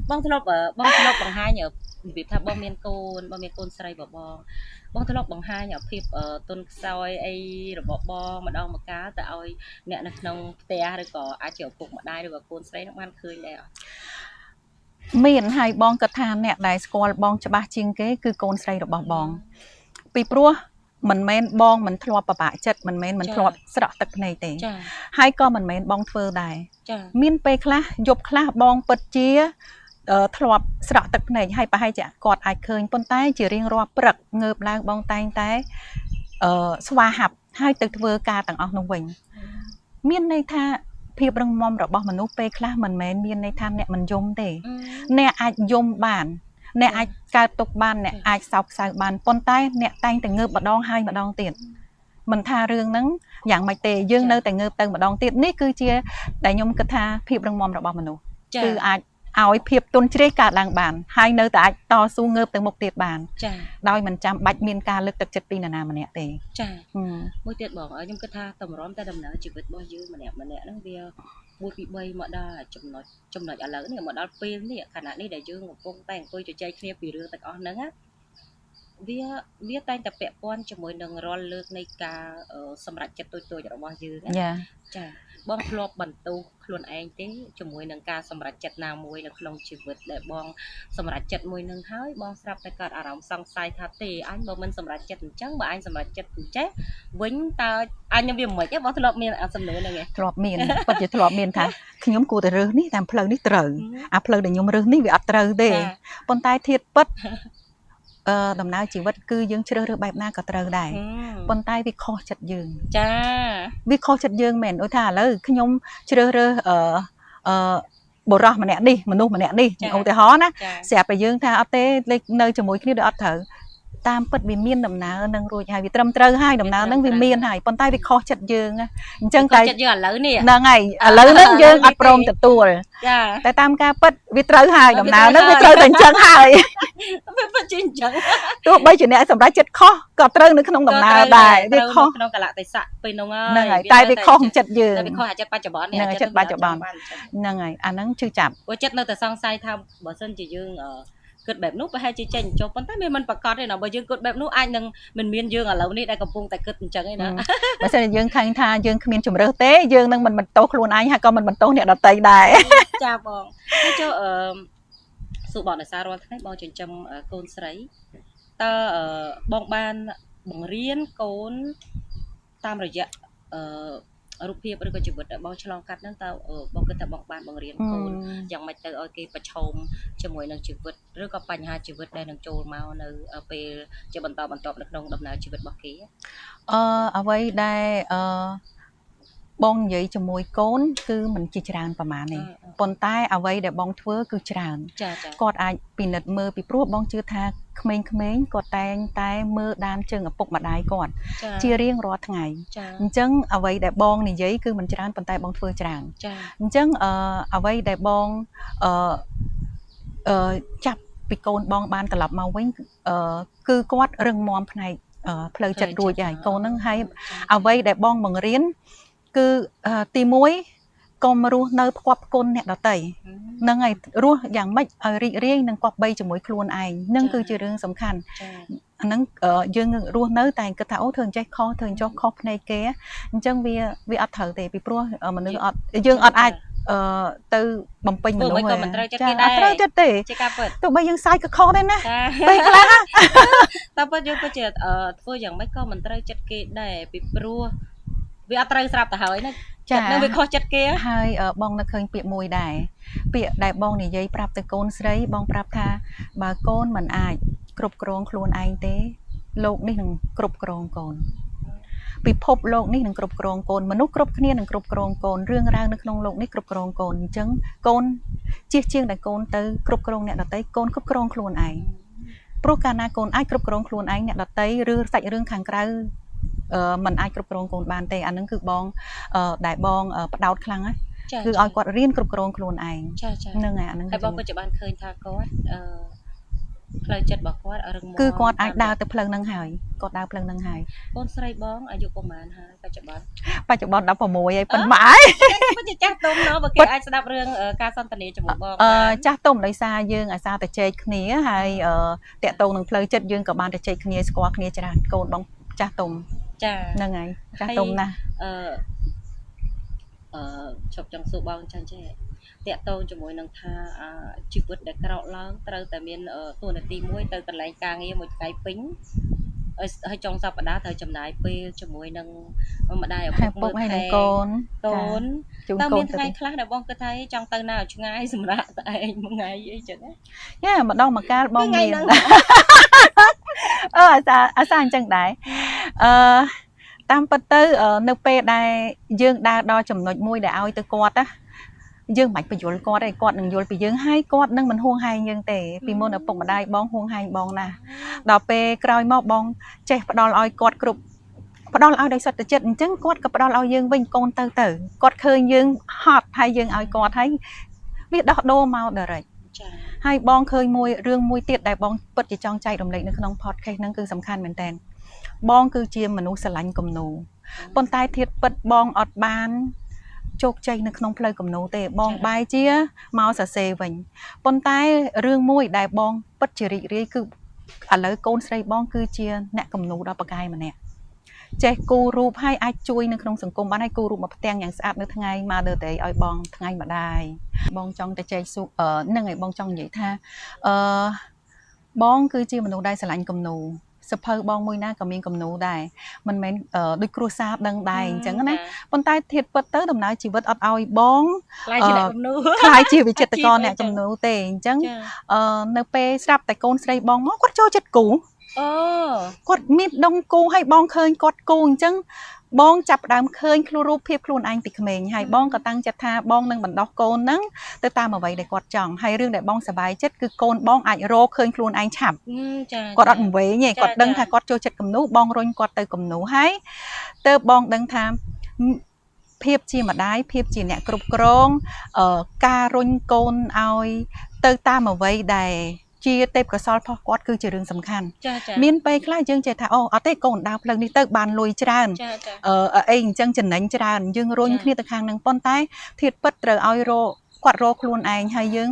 Speaker 1: បងធ្លាប់បងធ្លាប់បង្ហាញរបៀបថាបងមានកូនបងមានកូនស្រីរបស់បងបងធ្លាប់បង្ហាញភាពទុនខ្សោយអីរបស់បងម្ដងម្កាលទៅឲ្យអ្នកនៅក្នុងផ្ទះឬក៏អាចជាឪពុកម្ដាយឬក៏កូនស្រីនឹងបានឃើញដែរអត់
Speaker 2: មានហើយបងគិតថាអ្នកដែលស្គាល់បងច្បាស់ជាងគេគឺកូនស្រីរបស់បងពីព្រោះមិនមែនបងមិនធ្លាប់ប្របាក់ចិត្តមិនមែនមិនធ្លាប់ស្រក់ទឹកភ្នែកទេហើយក៏មិនមែនបងធ្វើដែរមានពេលខ្លះយប់ខ្លះបងពិតជាធ្លាប់ស្រក់ទឹកភ្នែកហើយប្រហែលជាគាត់អាចឃើញប៉ុន្តែជារៀងរាល់ព្រឹកងើបឡើងបងតែងតែស្វាហាប់ហើយទៅធ្វើការទាំងអស់នោះវិញមានន័យថាភាពរឹងមាំរបស់មនុស្សពេលខ្លះមិនមែនមានន័យថាអ្នកមិនយំទេអ្នកអាចយំបានអ្នកអាចកើតទុកបានអ្នកអាចសោកសៅបានប៉ុន្តែអ្នកតែងតែងើបម្ដងហើយម្ដងទៀតមិនថារឿងហ្នឹងយ៉ាងម៉េចទេយើងនៅតែងើបទៅម្ដងទៀតនេះគឺជាដែលខ្ញុំគិតថាភាពរឹងមាំរបស់មនុស្សគឺអាចឲ្យភាពទន់ជ្រាយកើតឡើងបានហើយនៅតែអាចតស៊ូងើបទៅមុខទៀតបានដោយមិនចាំបាច់មានការលើកទឹកចិត្តពីនរណាម្នាក់ទេ
Speaker 1: ចាមួយទៀតបងខ្ញុំគិតថាតម្រាំតែដំណើរជីវិតរបស់យើងម្នាក់ម្នាក់ហ្នឹងវា1 2 3មកដល់ចំណុចឥឡូវនេះមកដល់ពេលនេះខណៈនេះដែលយើងកំពុងតែអង្គុយជជែកគ្នាពីរឿងទាំងអស់ហ្នឹងណាវាតែងតែពាក់ព័ន្ធជាមួយនឹងរាល់លើកនៃការសម្រេចចិត្តតូចៗរបស់យើងណាចាបងធ្លាប់បន្ទោសខ្លួនឯងទេជាមួយនឹងការសម្រេចចិត្តណាមួយនៅក្នុងជីវិតដែលបងសម្រេចចិត្តមួយនឹងហើយបងស្រាប់តែកើតអារម្មណ៍សង្ស័យថាទេអញបើមិនសម្រេចចិត្តអញ្ចឹងបើអញសម្រេចចិត្តអញ្ចេះវិញតើអញនឹងវាមិនខ្មិចទេបងធ្លាប់មានសំណួរហ្នឹងឯង
Speaker 2: ធ្លាប់មានពិតជាធ្លាប់មានថាខ្ញុំគួរតែរើសនេះតាមផ្លូវនេះត្រូវអាផ្លូវដែលខ្ញុំរើសនេះវាអត់ត្រូវទេប៉ុន្តែធាតុពិតដំណើរជីវិតគឺយើងជ្រើសរើសបែបណាក៏ត្រូវដែរប៉ុន្តែវាខុសចិត្តយើង
Speaker 1: ចា
Speaker 2: វាខុសចិត្តយើងមែនដូចថាឥឡូវខ្ញុំជ្រើសរើសបុរសម្នាក់នេះមនុស្សម្នាក់នេះឧទាហរណ៍ណាស្រាប់តែយើងថាអត់ទេនៅជាមួយគ្នាដូចអត់ត្រូវតាមពិតវាមានដំណើរនឹងរួចហើយវាត្រឹមត្រូវហើយដំណើរនឹងវាមានហើយប៉ុន្តែវាខុសចិត្តយើងអញ្ចឹង
Speaker 1: តែចិត្តយើងឥឡូវនេះ
Speaker 2: ហ្នឹងហើយឥឡូវហ្នឹងយើងអត់ព្រមទទួល
Speaker 1: ចា
Speaker 2: តែតាមការពិតវាត្រូវហើយដំណើរហ្នឹងវាត្រូវតែអញ្ចឹងហើយ
Speaker 1: វាពិតជាអញ្ចឹង
Speaker 2: ទោះបីជាអ្នកសម្រេចចិត្តខុសក៏ត្រូវនៅក្នុងដំណើរដែរវាខុស
Speaker 1: ក្នុងកលៈទេសៈពេលហ្នឹង
Speaker 2: ហើយហ្នឹងហើយតែវាខុសចិត្តយើង
Speaker 1: តែវាខុសអាចិត្តបច្ចុប្បន្ននេះ
Speaker 2: ចិត្តបច្ចុប្បន្នហ្នឹងហើយអាហ្នឹងជឿចាប់
Speaker 1: ព្រោះចិត្តនៅតែសង្ស័យថាបើសិនជាយើងគិតបែបនោះប្រហែលជាចេញចុះប៉ុន្តែវាមិនប្រកាសទេណាបើយើងគិតបែបនោះអាចនឹងមិនមានយើងឥឡូវនេះដែលកំពុងតែគិតអញ្ចឹងឯណា
Speaker 2: បើសិនជាយើងខឹងថាយើងគ្មានជំរើសទេយើងនឹងមិនបន្ទោសខ្លួនឯងហើយក៏មិនបន្ទោសអ្នកដទៃដែរ
Speaker 1: ចាបងហើយចូលសួរបងដោយសាររាល់ថ្ងៃបងចិញ្ចឹមកូនស្រីតើបងបានបង្រៀនកូនតាមរយៈរូបភាពឬក៏ជីវិតដែលបងឆ្លងកាត់ហ្នឹងតើបងគិតថាបងបានបង្រៀនកូនយ៉ាងម៉េចទៅឲ្យគេប្រឈមជាមួយនឹងជីវិតឬក៏បញ្ហាជីវិតដែលនឹងចូលមកនៅពេលជាបន្តបន្ទាប់នៅក្នុងដំណើរជីវិតរបស់គេ
Speaker 2: អ្វីដែលបងនិយាយជាមួយកូនគឺមិនជាច្រើនប្រហែលទេប៉ុន្តែអ្វីដែលបងធ្វើគឺច្រើនគាត់អាចពិនិត្យមើលពីព្រោះបងជឿថាក្មេងៗគាត់តែងតែមើលដានជើងឪពុកម្ដាយគាត់ជារៀងរាល់ថ្ងៃអញ្ចឹងអ្វីដែលបងនិយាយគឺមិនច្រើនប៉ុន្តែបងធ្វើច្រើនអញ្ចឹងអ្វីដែលបងចាប់ពីកូនបងបានត្រឡប់មកវិញគឺគាត់រឹងមាំផ្នែកផ្លូវចិត្តរួចហើយកូនហ្នឹងហើយអ្វីដែលបងបង្រៀនគឺទី1កុំរស់នៅផ្គប់ផ្គុនអ្នកដទៃហ្នឹងហើយរស់យ៉ាងម៉េចឲ្យរីករាយនិងគប្បីជាមួយខ្លួនឯងនឹងគឺជារឿងសំខាន់អាហ្នឹងយើងរស់នៅតែគិតថាអូធ្វើអញ្ចេះខុសធ្វើអញ្ចោះខុសភ្នែកគេអញ្ចឹងវាអត់ត្រូវទេពីព្រោះមនុស្សអត់យើងអត់អាចទៅបំពេញមនុស្ស
Speaker 1: ក៏មិនត្រូវចិត្តគេដែរ
Speaker 2: អត់ត្រូវចិត្តទេ
Speaker 1: ជាការពិត
Speaker 2: ទោះបីយើងសើចក៏ខុសដែរណាពេលខ្លះ
Speaker 1: តែពិតយើងពិតជាធ្វើយ៉ាងម៉េចក៏មិនត្រូវចិត្តគេដែរពីព្រោះវាអត់ត្រូវស្រាប់ទៅហើយណាចិត្តនឹងវាខុសចិត្តគេ
Speaker 2: ហើយបងនៅឃើញពាក្យមួយដែរពាក្យដែលបងនិយាយប្រាប់ទៅកូនស្រីបងប្រាប់ថាបើកូនមិនអាចគ្រប់គ្រងខ្លួនឯងទេលោកនេះនឹងគ្រប់គ្រងកូនពិភពលោកនេះនឹងគ្រប់គ្រងកូនមនុស្សគ្រប់គ្នានឹងគ្រប់គ្រងកូនរឿងរ៉ាវនៅក្នុងលោកនេះគ្រប់គ្រងកូនអញ្ចឹងកូនជៀសជាងដែលកូនទៅគ្រប់គ្រងអ្នកដទៃកូនគ្រប់គ្រងខ្លួនឯងព្រោះកាលណាកូនអាចគ្រប់គ្រងខ្លួនឯងអ្នកដទៃឬសាច់រឿងខាងក្រៅ มันអាចគ្រប់គ្រងកូនបានទេអានឹងគឺបងដែលបងផ្ដោតខ្លាំងណា
Speaker 1: ចា
Speaker 2: គឺឲ្យគាត់រៀនគ្រប់គ្រងខ្លួនឯង
Speaker 1: ចាចា
Speaker 2: ហ្នឹងហើយអានឹង
Speaker 1: ហើយបងក៏จะបានឃើញថាគាត់អឺផ្លូវចិត្តរបស់គាត់រឹងមាំ
Speaker 2: គឺគាត់អាចដើរទៅផ្លូវហ្នឹងហើយគាត់ដើរផ្លូវហ្នឹងហើយក
Speaker 1: ូនស្រីបងអាយុប្រហែលហើយបច្ចុប្បន្ន
Speaker 2: បច្ចុប្បន្ន16ហើយប៉ុន្មាន
Speaker 1: ពិតជាចាស់ទុំណោះបើគេអាចស្ដាប់រឿងការសន្ទនាជាមួយបង
Speaker 2: អឺចាស់ទុំដោយសារយើងអាសាតែចែកគ្នាហើយតាក់ទងនឹងផ្លូវចិត្តយើងក៏បានតែចែកគ្នាស្គាល់គ្នាច្រើនកូនបងចាស់ទុំ
Speaker 1: ចា
Speaker 2: ហ្នឹងហើយចាស់ទុំណាស់
Speaker 1: អឺអឺជប់ចង់សួរបងចាញ់ចេះតាក់ទងជាមួយនឹងថាជីវិតដែលក្រោកឡើងត្រូវតែមានតួនាទីមួយទៅកន្លែងការងារមួយថ្ងៃពេញហើយចុងសប្តាហ៍ត្រូវចំណាយពេលជាមួយនឹងម្ដាយឪពុក
Speaker 2: មើលថែកូន
Speaker 1: កូនតើមានថ្ងៃខ្លះដែលបងគិតថាចង់ទៅណាឲ្យឆ្ងាយសម្រាប់តែឯងមួយថ្ងៃអីចឹងណា
Speaker 2: យ៉ាម្ដងម្កាលបងមានអឺអាសាអញ្ចឹងដែរអឺតាមពិតទៅនៅពេលដែលយើងដើរដល់ចំណុចមួយដែលឲ្យទៅគាត់ណាយើងមិនបាច់បញ្យល់គាត់ទេគាត់នឹងយល់ពីយើងហើយគាត់នឹងមិនហួងហែងយើងទេពីមុនឪពុកម្ដាយបងហួងហែងបងណាស់ដល់ពេលក្រោយមកបងចេះផ្ដល់ឲ្យគាត់គ្រប់ផ្ដល់ឲ្យដោយសុទ្ធចិត្តអញ្ចឹងគាត់ក៏ផ្ដល់ឲ្យយើងវិញកូនទៅទៅគាត់ឃើញយើងហត់ហើយយើងឲ្យគាត់ហើយវាដោះដូរមក direct
Speaker 1: ចា
Speaker 2: ហើយបងឃើញមួយរឿងមួយទៀតដែលបងពិតជាចង់ចែករំលែកនៅក្នុង podcast ហ្នឹងគឺសំខាន់មែនតើបងគឺជាមនុស្សស្រឡាញ់គំនូប៉ុន្តែធៀបពិតបងអត់បានជោគជ័យនៅក្នុងផ្លូវគំនូទេបងបែរជាមកសរសេរវិញប៉ុន្តែរឿងមួយដែលបងពិតជារីករាយគឺឥឡូវកូនស្រីបងគឺជាអ្នកគំនូដ៏ប៉ាកែម្នាក់ចេះគូរូបហើយអាចជួយនៅក្នុងសង្គមបានហើយគូរូបមកផ្ទាំងយ៉ាងស្អាតនៅថ្ងៃ Mother Day ឲ្យបងថ្ងៃម្ដាយបងចង់ទៅចែកសួរហ្នឹងហើយបងចង់និយាយថាអឺបងគឺជាមនុស្សដែលស្រឡាញ់គំនូសភៅបងមួយណាក៏មានគំនូដែរមិនមែនដូចគ្រួសារដឹងដែរអញ្ចឹងណាប៉ុន្តែធៀបពិតទៅដំណើរជីវិតអត់ឲ្យបង
Speaker 1: ខ្លាយជាអ្នកគំនូ
Speaker 2: ខ្លាយជាវិចិត្រករអ្នកគំនូទេអញ្ចឹងនៅពេលស្រាប់តែកូនស្រីបងមកគាត់ចូលចិត្តគូ
Speaker 1: អូ
Speaker 2: គាត់មានដងគូឲ្យបងឃើញគាត់គូអញ្ចឹងបងចាប់ដើមឃើញខ្លួនរូបភាពខ្លួនឯងពីក្មេងហើយបងក៏តាំងចិត្តថាបងនឹងបណ្ដោះកូនហ្នឹងទៅតាមអ្វីដែលគាត់ចង់ហើយរឿងដែលបងសប្បាយចិត្តគឺកូនបងអាចរកឃើញខ្លួនឯងឆាប់គាត់អត់វែងទេគាត់ដឹងថាគាត់ចូលចិត្តគំនូបងរុញគាត់ទៅគំនូហើយទៅបងដឹងថាភាពជាម្ដាយភាពជាអ្នកគ្រប់គ្រងការរុញកូនឲ្យទៅតាមអ្វីដែលជាទេពកោសលរបស់គាត់គឺជារឿងសំខាន់មានពេលខ្លះយើងចេះថាអូអត់ទេកូនដើរផ្លូវនេះទៅបានលុយច្រើនអីអញ្ចឹងចំណេញច្រើនយើងរុញគ្នាទៅខាងនឹងប៉ុន្តែធាតុពិតត្រូវឲ្យរកគាត់រកខ្លួនឯងហើយយើង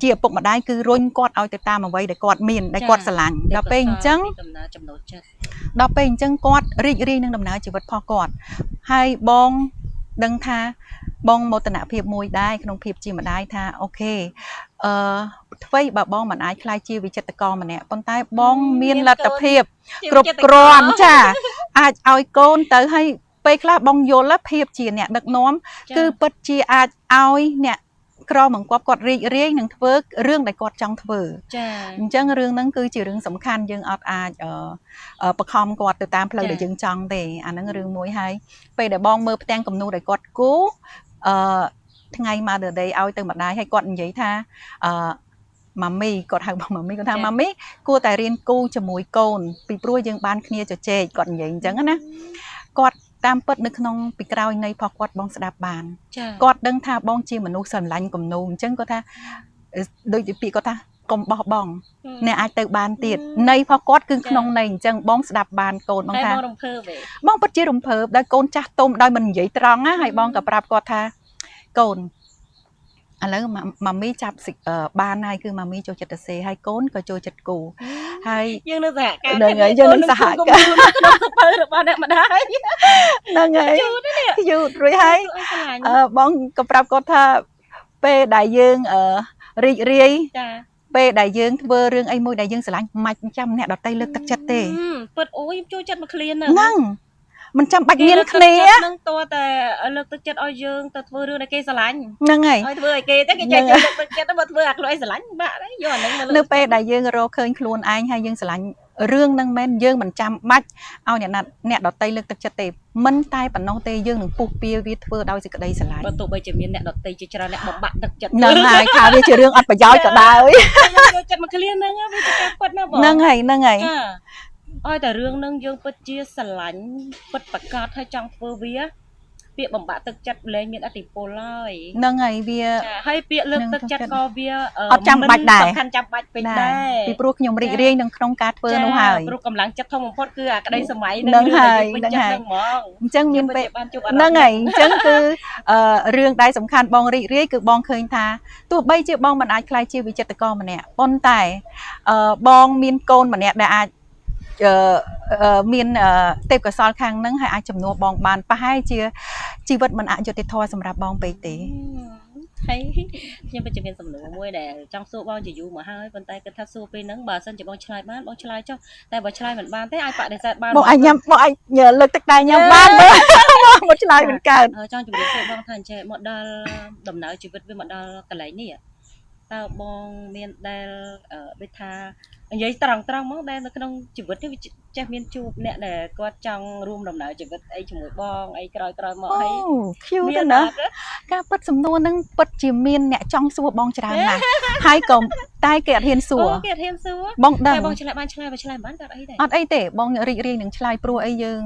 Speaker 2: ជាឪពុកម្ដាយគឺរុញគាត់ឲ្យទៅតាមអ្វីដែលគាត់មានដែលគាត់ស្រឡាញ់ដល់ពេលអញ្ចឹងដល់ពេលអញ្ចឹងគាត់រីករាយនឹងដំណើរជីវិតរបស់គាត់ហើយបងដឹងថាបងមោទនភាពមួយដែរក្នុងភាពជាម្ដាយថាអូខេថ្វីបើបងមិនអាចក្លាយជាវិចិត្រករម្នាក់ប៉ុន្តែបងមានលទ្ធភាពគ្រប់គ្រាន់ចាអាចឲ្យកូនទៅហើយពេលខ្លះបងយល់ភាពជាអ្នកដឹកនាំគឺពិតជាអាចឲ្យអ្នកក្របង្គាប់គាត់រីករាយនឹងធ្វើរឿងដែលគាត់ចង់ធ្វើ
Speaker 1: ចា
Speaker 2: អញ្ចឹងរឿងហ្នឹងគឺជារឿងសំខាន់យើងអត់អាចបខំគាត់ទៅតាមផ្លូវដែលយើងចង់ទេអាហ្នឹងរឿងមួយហើយពេលដែលបងមើលផ្ទាំងគំនូដែលគាត់គូថ្ងៃ Mother Day ឲ្យទៅម្ដាយហើយគាត់និយាយថាម៉ាមីគាត់ហៅបងម៉ាមីគាត់ថាម៉ាមីគួរតែរៀនគូជាមួយកូនពីព្រោះយើងបានគ្នាជជែកគាត់និយាយអញ្ចឹងណាគាត់តាមពិតនៅក្នុងពីក្រោយនៃរបស់គាត់បងស្ដាប់បានគាត់ដឹងថាបងជាមនុស្សស្រឡាញ់គំនូអញ្ចឹងគាត់ថាដូចជាពាក្យគាត់ថាកុំបោះបង់អ្នកអាចទៅបានទៀតនៃរបស់គាត់គឺក្នុងនៃអញ្ចឹងបងស្ដាប់បានកូនបងថា
Speaker 1: បងរំភើបឯង
Speaker 2: បងពិតជារំភើបដោយកូនចាស់ទុំដោយមិននិយាយត្រង់ណាហើយបងក៏ប្រាប់គាត់ថាកូនឥឡូវម៉ាមីចាប់បានហើយគឺម៉ាមីចូលចិត្តទៅសេហើយកូនក៏ចូលចិត្តគូហើយ
Speaker 1: យើងនៅសហការ
Speaker 2: ហ្នឹងហើយយើងនៅសហការ
Speaker 1: ក្នុងសភៅរបស់អ្នកម្ដាយ
Speaker 2: ហ្នឹងហើយយូររួចហើយបងក៏ប្រាប់គាត់ថាពេលដែលយើងរីករាយ
Speaker 1: ចា
Speaker 2: ពេលដែលយើងធ្វើរឿងអីមួយដែលយើងស្រឡាញ់មិនចាំអ្នកដទៃលើកទឹកចិត្តទេ
Speaker 1: ពិតអូយចូលចិត្តមកឃ្លាន
Speaker 2: ហ្នឹងមិនចាំបាច់មានគ្នា
Speaker 1: នឹងតតែលើកទឹកចិត្តឲ្យយើងទៅធ្វើរឿងដែលគេស្រឡាញ់
Speaker 2: ហ្នឹងហើយ
Speaker 1: ឲ្យធ្វើឲ្យគេទៅគេចេះលើកទឹកចិត្តបើធ្វើអាខ្លួនឯងស្រឡាញ់បាក់ដែរយកអាហ្នឹងមក
Speaker 2: នៅពេលដែលយើងរកឃើញខ្លួនឯងហើយយើងស្រឡាញ់រឿងហ្នឹងមែនយើងមិនចាំបាច់ឲ្យអ្នកដទៃលើកទឹកចិត្តទេមិនតែប៉ុណ្ណោះទេយើងនឹងពុះពៀវាធ្វើដោយសេចក្តីស្រឡាញ់
Speaker 1: បើទោះបីជាមានអ្នកដទៃជាច្រើនអ្នកបំបាក់ទឹកចិត្ត
Speaker 2: ហ្នឹងហើយថាវាជារឿងអត់ប្រយោជន៍ក៏ដោយ
Speaker 1: យកចិត្តមកឃ្លានហ្នឹងវាជាការពិតណាបង
Speaker 2: ហ្នឹងហើយហ្នឹងហើយ
Speaker 1: ឲ្យតែរឿងហ្នឹងយើងពិតជាស្រឡាញ់ពិតប្រាកដហើយចង់ធ្វើវាពាក្យបំបាក់ទឹកចិត្តលែងមានឥទ្ធិពលហើយ
Speaker 2: ហ្នឹងហើយវា
Speaker 1: ចាហើយពាក្យលើកទឹកចិត្តក៏វា
Speaker 2: អត់ចាំបាច់ដែរ
Speaker 1: សំខាន់ចាំបាច់ពេកដែរ
Speaker 2: ពីព្រោះខ្ញុំរីករាយនឹងក្នុងការធ្វើនោះហើយ
Speaker 1: ព្រោះកម្លាំងចិត្តធំបំផុតគឺអាក្តីសម័យ
Speaker 2: ហ្នឹងហើយ
Speaker 1: ហ្នឹងហើយហ្មង
Speaker 2: អញ្ចឹងមានពេល
Speaker 1: បានជួបអារម្មណ៍
Speaker 2: ហ្នឹងហើយអញ្ចឹងគឺរឿងដែលសំខាន់បងរីករាយគឺបងឃើញថាទោះបីជាបងមិនអាចក្លាយជាវិចិត្រករម្នាក់ប៉ុន្តែបងមានកូនម្នាក់ដែលអាចមានទេពកោសលខាងហ្នឹងហើយអាចជំនួសបងបានប្រហែលជាជីវិតមិនអយុត្តិធម៌សម្រាប់បងពេកទេ
Speaker 1: ហើយខ្ញុំពិតជាមានសំណួរមួយដែលចង់សួរបងជាយូរមកហើយប៉ុន្តែគិតថាសួរពេលហ្នឹងបើសិនជាបងឆ្លើយបានបងឆ្លើយចុះតែបើឆ្លើយមិនបានទេអាចបដិសេធបាន
Speaker 2: បងអាចញ៉ាំបងអាចលើកទឹកតែញ៉ាំបានមើលមកឆ្លើយមិនកើត
Speaker 1: ចង់ជម្រាបសួរបងថាអញ្ចេះមកដល់ដំណើរជីវិតវាមកដល់កន្លែងនេះតើបងមានដែលដូចថានិយាយត្រង់ត្រង់ហ្មងដែលនៅក្នុងជីវិតនេះវាចេះមានជួបអ្នកដែលគាត់ចង់រួមដំណើរជីវិតអីជាមួយបងអីក្រោយក្រោយមក
Speaker 2: អូ
Speaker 1: ហើយ
Speaker 2: ឃ្យូទៅណាការពិតសំណួរហ្នឹងពិតជាមានអ្នកចង់សួរបងច្រើនណាស់ហើយក៏តែគេអត់ហ៊ានសួរ
Speaker 1: គេអត់ហ៊ានសួរ
Speaker 2: បងដឹង
Speaker 1: តែបងឆ្លើយបានឆ្លើយបើឆ្លើយមិនបានក៏អត់អីដែរ
Speaker 2: អត់អីទេបងរីករាយនឹងឆ្លើយព្រោះអីយើង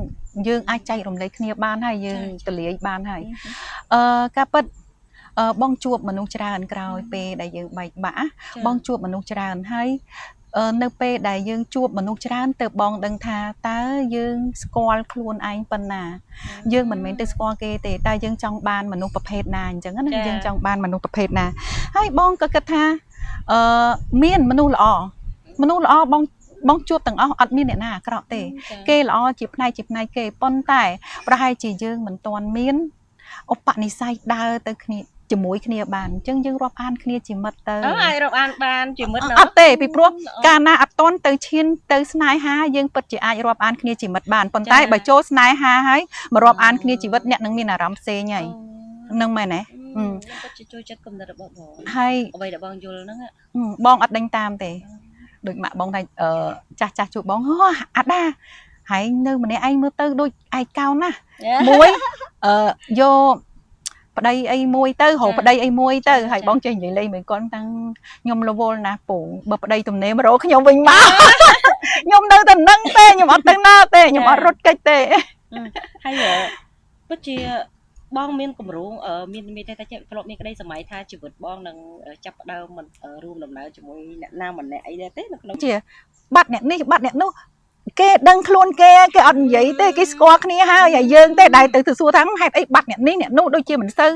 Speaker 2: យើងអាចចែករំលែកគ្នាបានហើយយើងទលាយបានហើយការពិតបងជួបមនុស្សច្រើនក្រោយពេលដែលយើងបែកបាក់បងជួបមនុស្សច្រើនហើយនៅពេលដែលយើងជួបមនុស្សច្រើនទៅបងដឹងថាតើយើងស្គាល់ខ្លួនឯងប៉ុណ្ណាយើងមិនមែនទៅស្គាល់គេទេតែយើងចង់បានមនុស្សប្រភេទណាអញ្ចឹងណាយើងចង់បានមនុស្សប្រភេទណាហើយបងក៏គិតថាមានមនុស្សល្អមនុស្សល្អបងបងជួបទាំងអស់អត់មានអ្នកណាអាក្រក់ទេគេល្អជាផ្នែកជាផ្នែកគេប៉ុន្តែប្រហែលជាយើងមិនទាន់មានឧបនិស្ស័យដើរទៅគ្នាជាមួយគ្នាបានអញ្ចឹងយើងរាប់អានគ្នាជាមិត្តទៅ
Speaker 1: អាចរាប់អានបានជាមិត្ត
Speaker 2: អត់ទេពីព្រោះកាលណាអត់ទាន់ទៅឈានទៅស្នេហាយើងពិតជាអាចរាប់អានគ្នាជាមិត្តបានប៉ុន្តែបើចូលស្នេហាហើយមករាប់អានគ្នាជីវិតអ្នកនឹងមានអារម្មណ៍ផ្សេងហើយនឹងមែនទេ
Speaker 1: ខ្ញុំពិតជាចូលចិត្តគំនិតរបស់បង
Speaker 2: ហើយ
Speaker 1: អ្វីដែលបងយល់ហ្នឹង
Speaker 2: បងអត់ដេញតាមទេដូចម៉ាក់បងថាចាស់ចាស់ជួបបងហ៎អាដាហើយនៅម្នាក់ឯងមើលទៅដូចឯកោណាស់មួយយកប្តីអីមួយទៅរកប្តីអីមួយទៅហើយបងចេះនិយាយលេងមួយគាត់តាំងខ្ញុំរវល់ណាស់ពូបើប្តីទំនេរមករកខ្ញុំវិញមកខ្ញុំនៅតែនឹងទេខ្ញុំអត់ទៅណាទេខ្ញុំអត់រត់គេចទេ
Speaker 1: ហើយពិតជាបងមានគម្រោងមានមានតែធ្លាប់មានក្តីសម័យថាជីវិតបងនឹងចាប់ផ្ដើមរួមដំណើរជាមួយអ្នកណាម្នាក់អីដែរទេនៅក្នុង
Speaker 2: ជាបាត់អ្នកនេះបាត់អ្នកនោះគេដឹងខ្លួនគេគេអត់និយាយទេគេស្គាល់គ្នាហើយហើយយើងទេដែលទៅសួរថាហេតុអីបាត់អ្នកនេះអ្នកនោះដូចជាមិនសូវ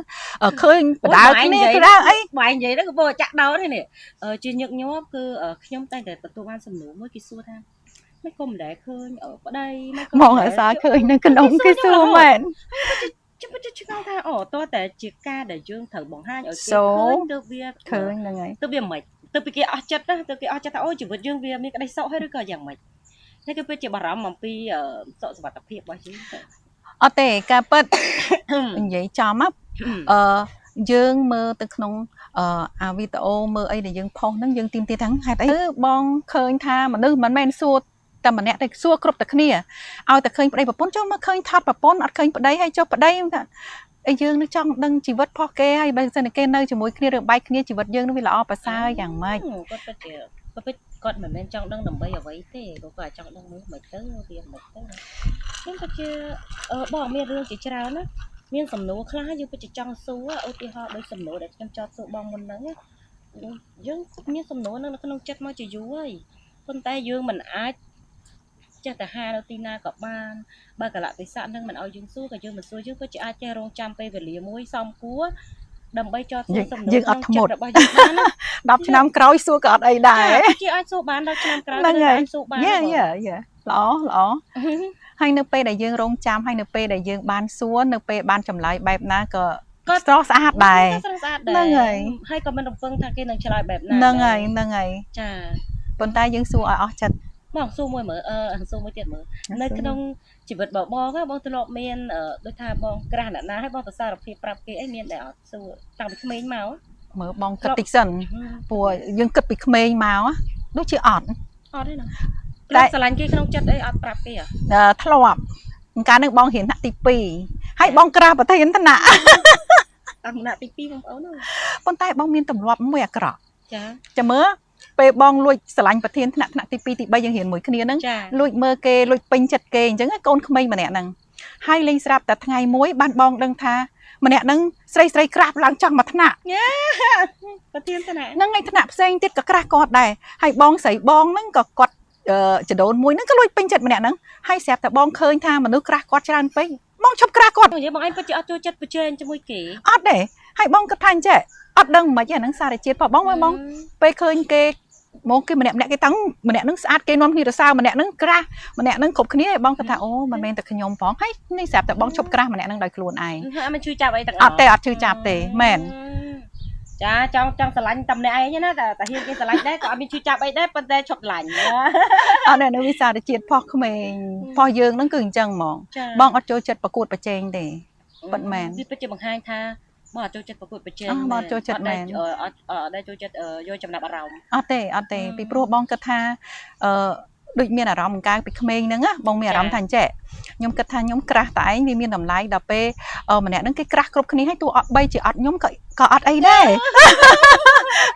Speaker 2: ឃើញបដើគ្នាគឺថាអី
Speaker 1: បាយនិយាយទៅក៏ចាក់ដោននេះជាញឹកញាប់គឺខ្ញុំតែងតែទទួលបានសំណួរមួយគេសួរថាមិនក៏មិនដែលឃើញប្តីមិនក៏
Speaker 2: មកអាសាឃើញនៅក្នុងគេសួរមែន
Speaker 1: ចាំពិតជាឆ្ងល់ថាអូតើតែជាការដែលយើងត្រូវបង្ហាញឲ្យគេឃើញទៅវា
Speaker 2: ឃើញហ្នឹងហើយ
Speaker 1: ទៅវាមិនទៅពីគេអស់ចិត្តណាទៅគេអស់ចិត្តថាអូជីវិតយើងវាមានក្តីសុខហើយឬក៏យ៉ាងម៉េចនេះគឺពិតជាបារម្ភអំពីសុខសុវត្ថិភាពរបស់យើង
Speaker 2: អត់ទេការពិតនិយាយចំណាយើងមើលទៅក្នុងអាវីដេអូមើលអីដែលយើងផុសហ្នឹងយើងទីមទីថាហេតុអីបងឃើញថាមនុស្សមិនមែនសួរតែម្នាក់ទេសួរគ្រប់តែគ្នាឲ្យតែឃើញប្តីប្រពន្ធចូលមកឃើញថតប្រពន្ធអត់ឃើញប្តីហើយចុះប្តីថាអីយើងនឹងចង់ដឹងជីវិតផុសគេហើយបើសិនគេនៅជាមួយគ្នាឬបែកគ្នាជីវិតយើងនឹងវាល្អប្រសើរយ៉ាងម៉េច
Speaker 1: គាត់ពិតជាគាត់ពិតគាត់មិនមែនចង់ដឹងដើម្បីអ្វីទេគាត់ចង់ដឹងមើលមិនទៅវាមិនទៅខ្ញុំពិតជាបងមានរឿងជាច្រើនណាមានសំណួរខ្លះយើងពិតជាចង់សួរឧទាហរណ៍ដូចសំណួរដែលខ្ញុំចោទសួរបងមុនហ្នឹងយើងមានសំណួរនៅក្នុងចិត្តមកជាយូរហើយប៉ុន្តែយើងមិនអាចចេះតែហានៅទីណាក៏បានបើកលៈទេសៈនឹងមិនឲ្យយើងសួរក៏យើងមិនសួរយើងក៏ជាអាចចេះរងចាំពេលវេលាមួយសមគួរដើម្បីចោទសួរសំណួរ
Speaker 2: យើងអត់ធ្មត់
Speaker 1: របស់យើងបានណា
Speaker 2: 10ឆ្នាំក្រោយសួរក៏អត់អីដែរ
Speaker 1: ជាអាចសួរបាន10ឆ្នាំក្រោយ
Speaker 2: ហ្នឹងហើយ
Speaker 1: សួរបាន
Speaker 2: យេយេយេល្អល្អហើយនៅពេលដែលយើងរងចាំហើយនៅពេលដែលយើងបានសួរនៅពេលបានចម្លើយបែបណាក៏ស្រស់ស្អាតដែរ
Speaker 1: ស្រស់ស្អាតដែរ
Speaker 2: ហ្នឹងហើយ
Speaker 1: ហើយក៏មិនរំពឹងថាគេនឹងឆ្លើយបែបណា
Speaker 2: ហ្នឹងហើយហ្នឹងហើយ
Speaker 1: ចា
Speaker 2: ប៉ុន្តែយើងសួរឲ្យអស់ចិត្ត
Speaker 1: បងសួរមួយមើលសួរមួយទៀតមើលនៅក្នុងជីវិតរបស់បងបងធ្លាប់មានដូចថាបងក្រាស់អ្នកណាហើយបងទៅសារភាពប្រាប់គេអីមានតែអត់សួរតាំងពីក្មេងមក
Speaker 2: មើលបងគិតតិចសិនព្រោះយើងគិតពីក្មេងមកដូចជាអត់
Speaker 1: អត់ទេណាតែស្រឡាញ់គេក្នុងចិត្តអីអត់ប្រាប់គេ
Speaker 2: ធ្លាប់កាលនឹងបងរៀនថ្នាក់ទី2ហើយបងក្រាស់ប្រធានថ្នាក់
Speaker 1: តាំងថ្នាក់ទី2បងប្អូន
Speaker 2: ប៉ុន្តែបងមានទម្លាប់មួយអាក្រក់
Speaker 1: ចា
Speaker 2: ចាំមើល ពេលបងលួចស្រឡាញ់ប្រធានថ្នាក់ថ្នាក់ទី2ទី3យើងរៀនមួយគ្នាហ្នឹង
Speaker 1: ចា
Speaker 2: លួចមើលគេលួចពេញចិត្តគេអញ្ចឹងណាកូនក្មេងម្នាក់ហ្នឹងហើយលេងស្រាប់តែថ្ងៃមួយបានបងដឹងថាម្នាក់ហ្នឹងស្រីស្រី crush ឡើងចង់មកថ្នាក់
Speaker 1: ប្រធានថ្នាក់
Speaker 2: ហ្នឹងឯងថ្នាក់ផ្សេងទៀតក៏ crush គាត់ដែរហើយបងស្រីបងហ្នឹងក៏គាត់ចដូនមួយហ្នឹងក៏លួចពេញចិត្តម្នាក់ហ្នឹងហើយស្រាប់តែបងឃើញថាមនុស្ស crush គាត់ច្រើនពេកបងឈប់ crush គាត់
Speaker 1: និយាយបងឯងពិតជាអត់ចូលចិត្តប្រជែងជាមួយគេ
Speaker 2: អត់ទេហើយបងគិតថាអញ្ចេះអត់ដឹងមិនខ្មិចទេអាហ្នឹងសារជាតិផងបងមើលបងពេលឃើញគេមកគេម្នាក់ម្នាក់គេតាំងម្នាក់ហ្នឹងស្អាតគេនាំគ្នាទៅសើម្នាក់ហ្នឹង crush ម្នាក់ហ្នឹងគ្រប់គ្នាហើយបងគិតថាអូមិនមែនតែខ្ញុំផងហើយនេះស្រាប់តែបងឈប់ crush ម្នាក់ហ្នឹងដោយខ្លួនឯង
Speaker 1: អត់មិនជួយចាប់អីទាំង
Speaker 2: អត់ទេអត់ឈឺចាប់ទេមែន
Speaker 1: ចាចង់ចង់ស្រឡាញ់តែម្នាក់ឯងណាតែតែហ៊ានគេស្រឡាញ់ដែរក៏អត់មានជួយចាប់អីដែរប៉ុន្តែឈប់ស្រឡាញ់
Speaker 2: អត់ទេនៅវិសារជាតិផុសក្មេងផុសយើងហ្នឹងគឺអញ្ចឹងហ្មង
Speaker 1: ចា
Speaker 2: បងអត់ចូលចិត្តប្រកួតប្រជែងទេ ពិតមែន
Speaker 1: វាពិតជាបង្ហាញថាបងអត់ចូលចិត្តប្រកួតប្រជែង
Speaker 2: អ่าបងអត់ចូលចិត្តមែន
Speaker 1: អត់អត់ដែលចូលចិត្តយកចំណាប់អារម្មណ៍
Speaker 2: អត់ទេអត់ទេពីព្រោះបងគិតថាអឺដូចមានអារម្មណ៍កាលពីក្មេងហ្នឹងណាបងមានអារម្មណ៍ថាអញ្ចេះខ្ញុំគិតថាខ្ញុំ crush តែឯងវាមានតម្លៃដល់ពេលម្នាក់ហ្នឹងគេ crush គ្រប់គ្នាហើយទោះអត់បីជាអត់ខ្ញុំក៏ក៏អត់អីដែរ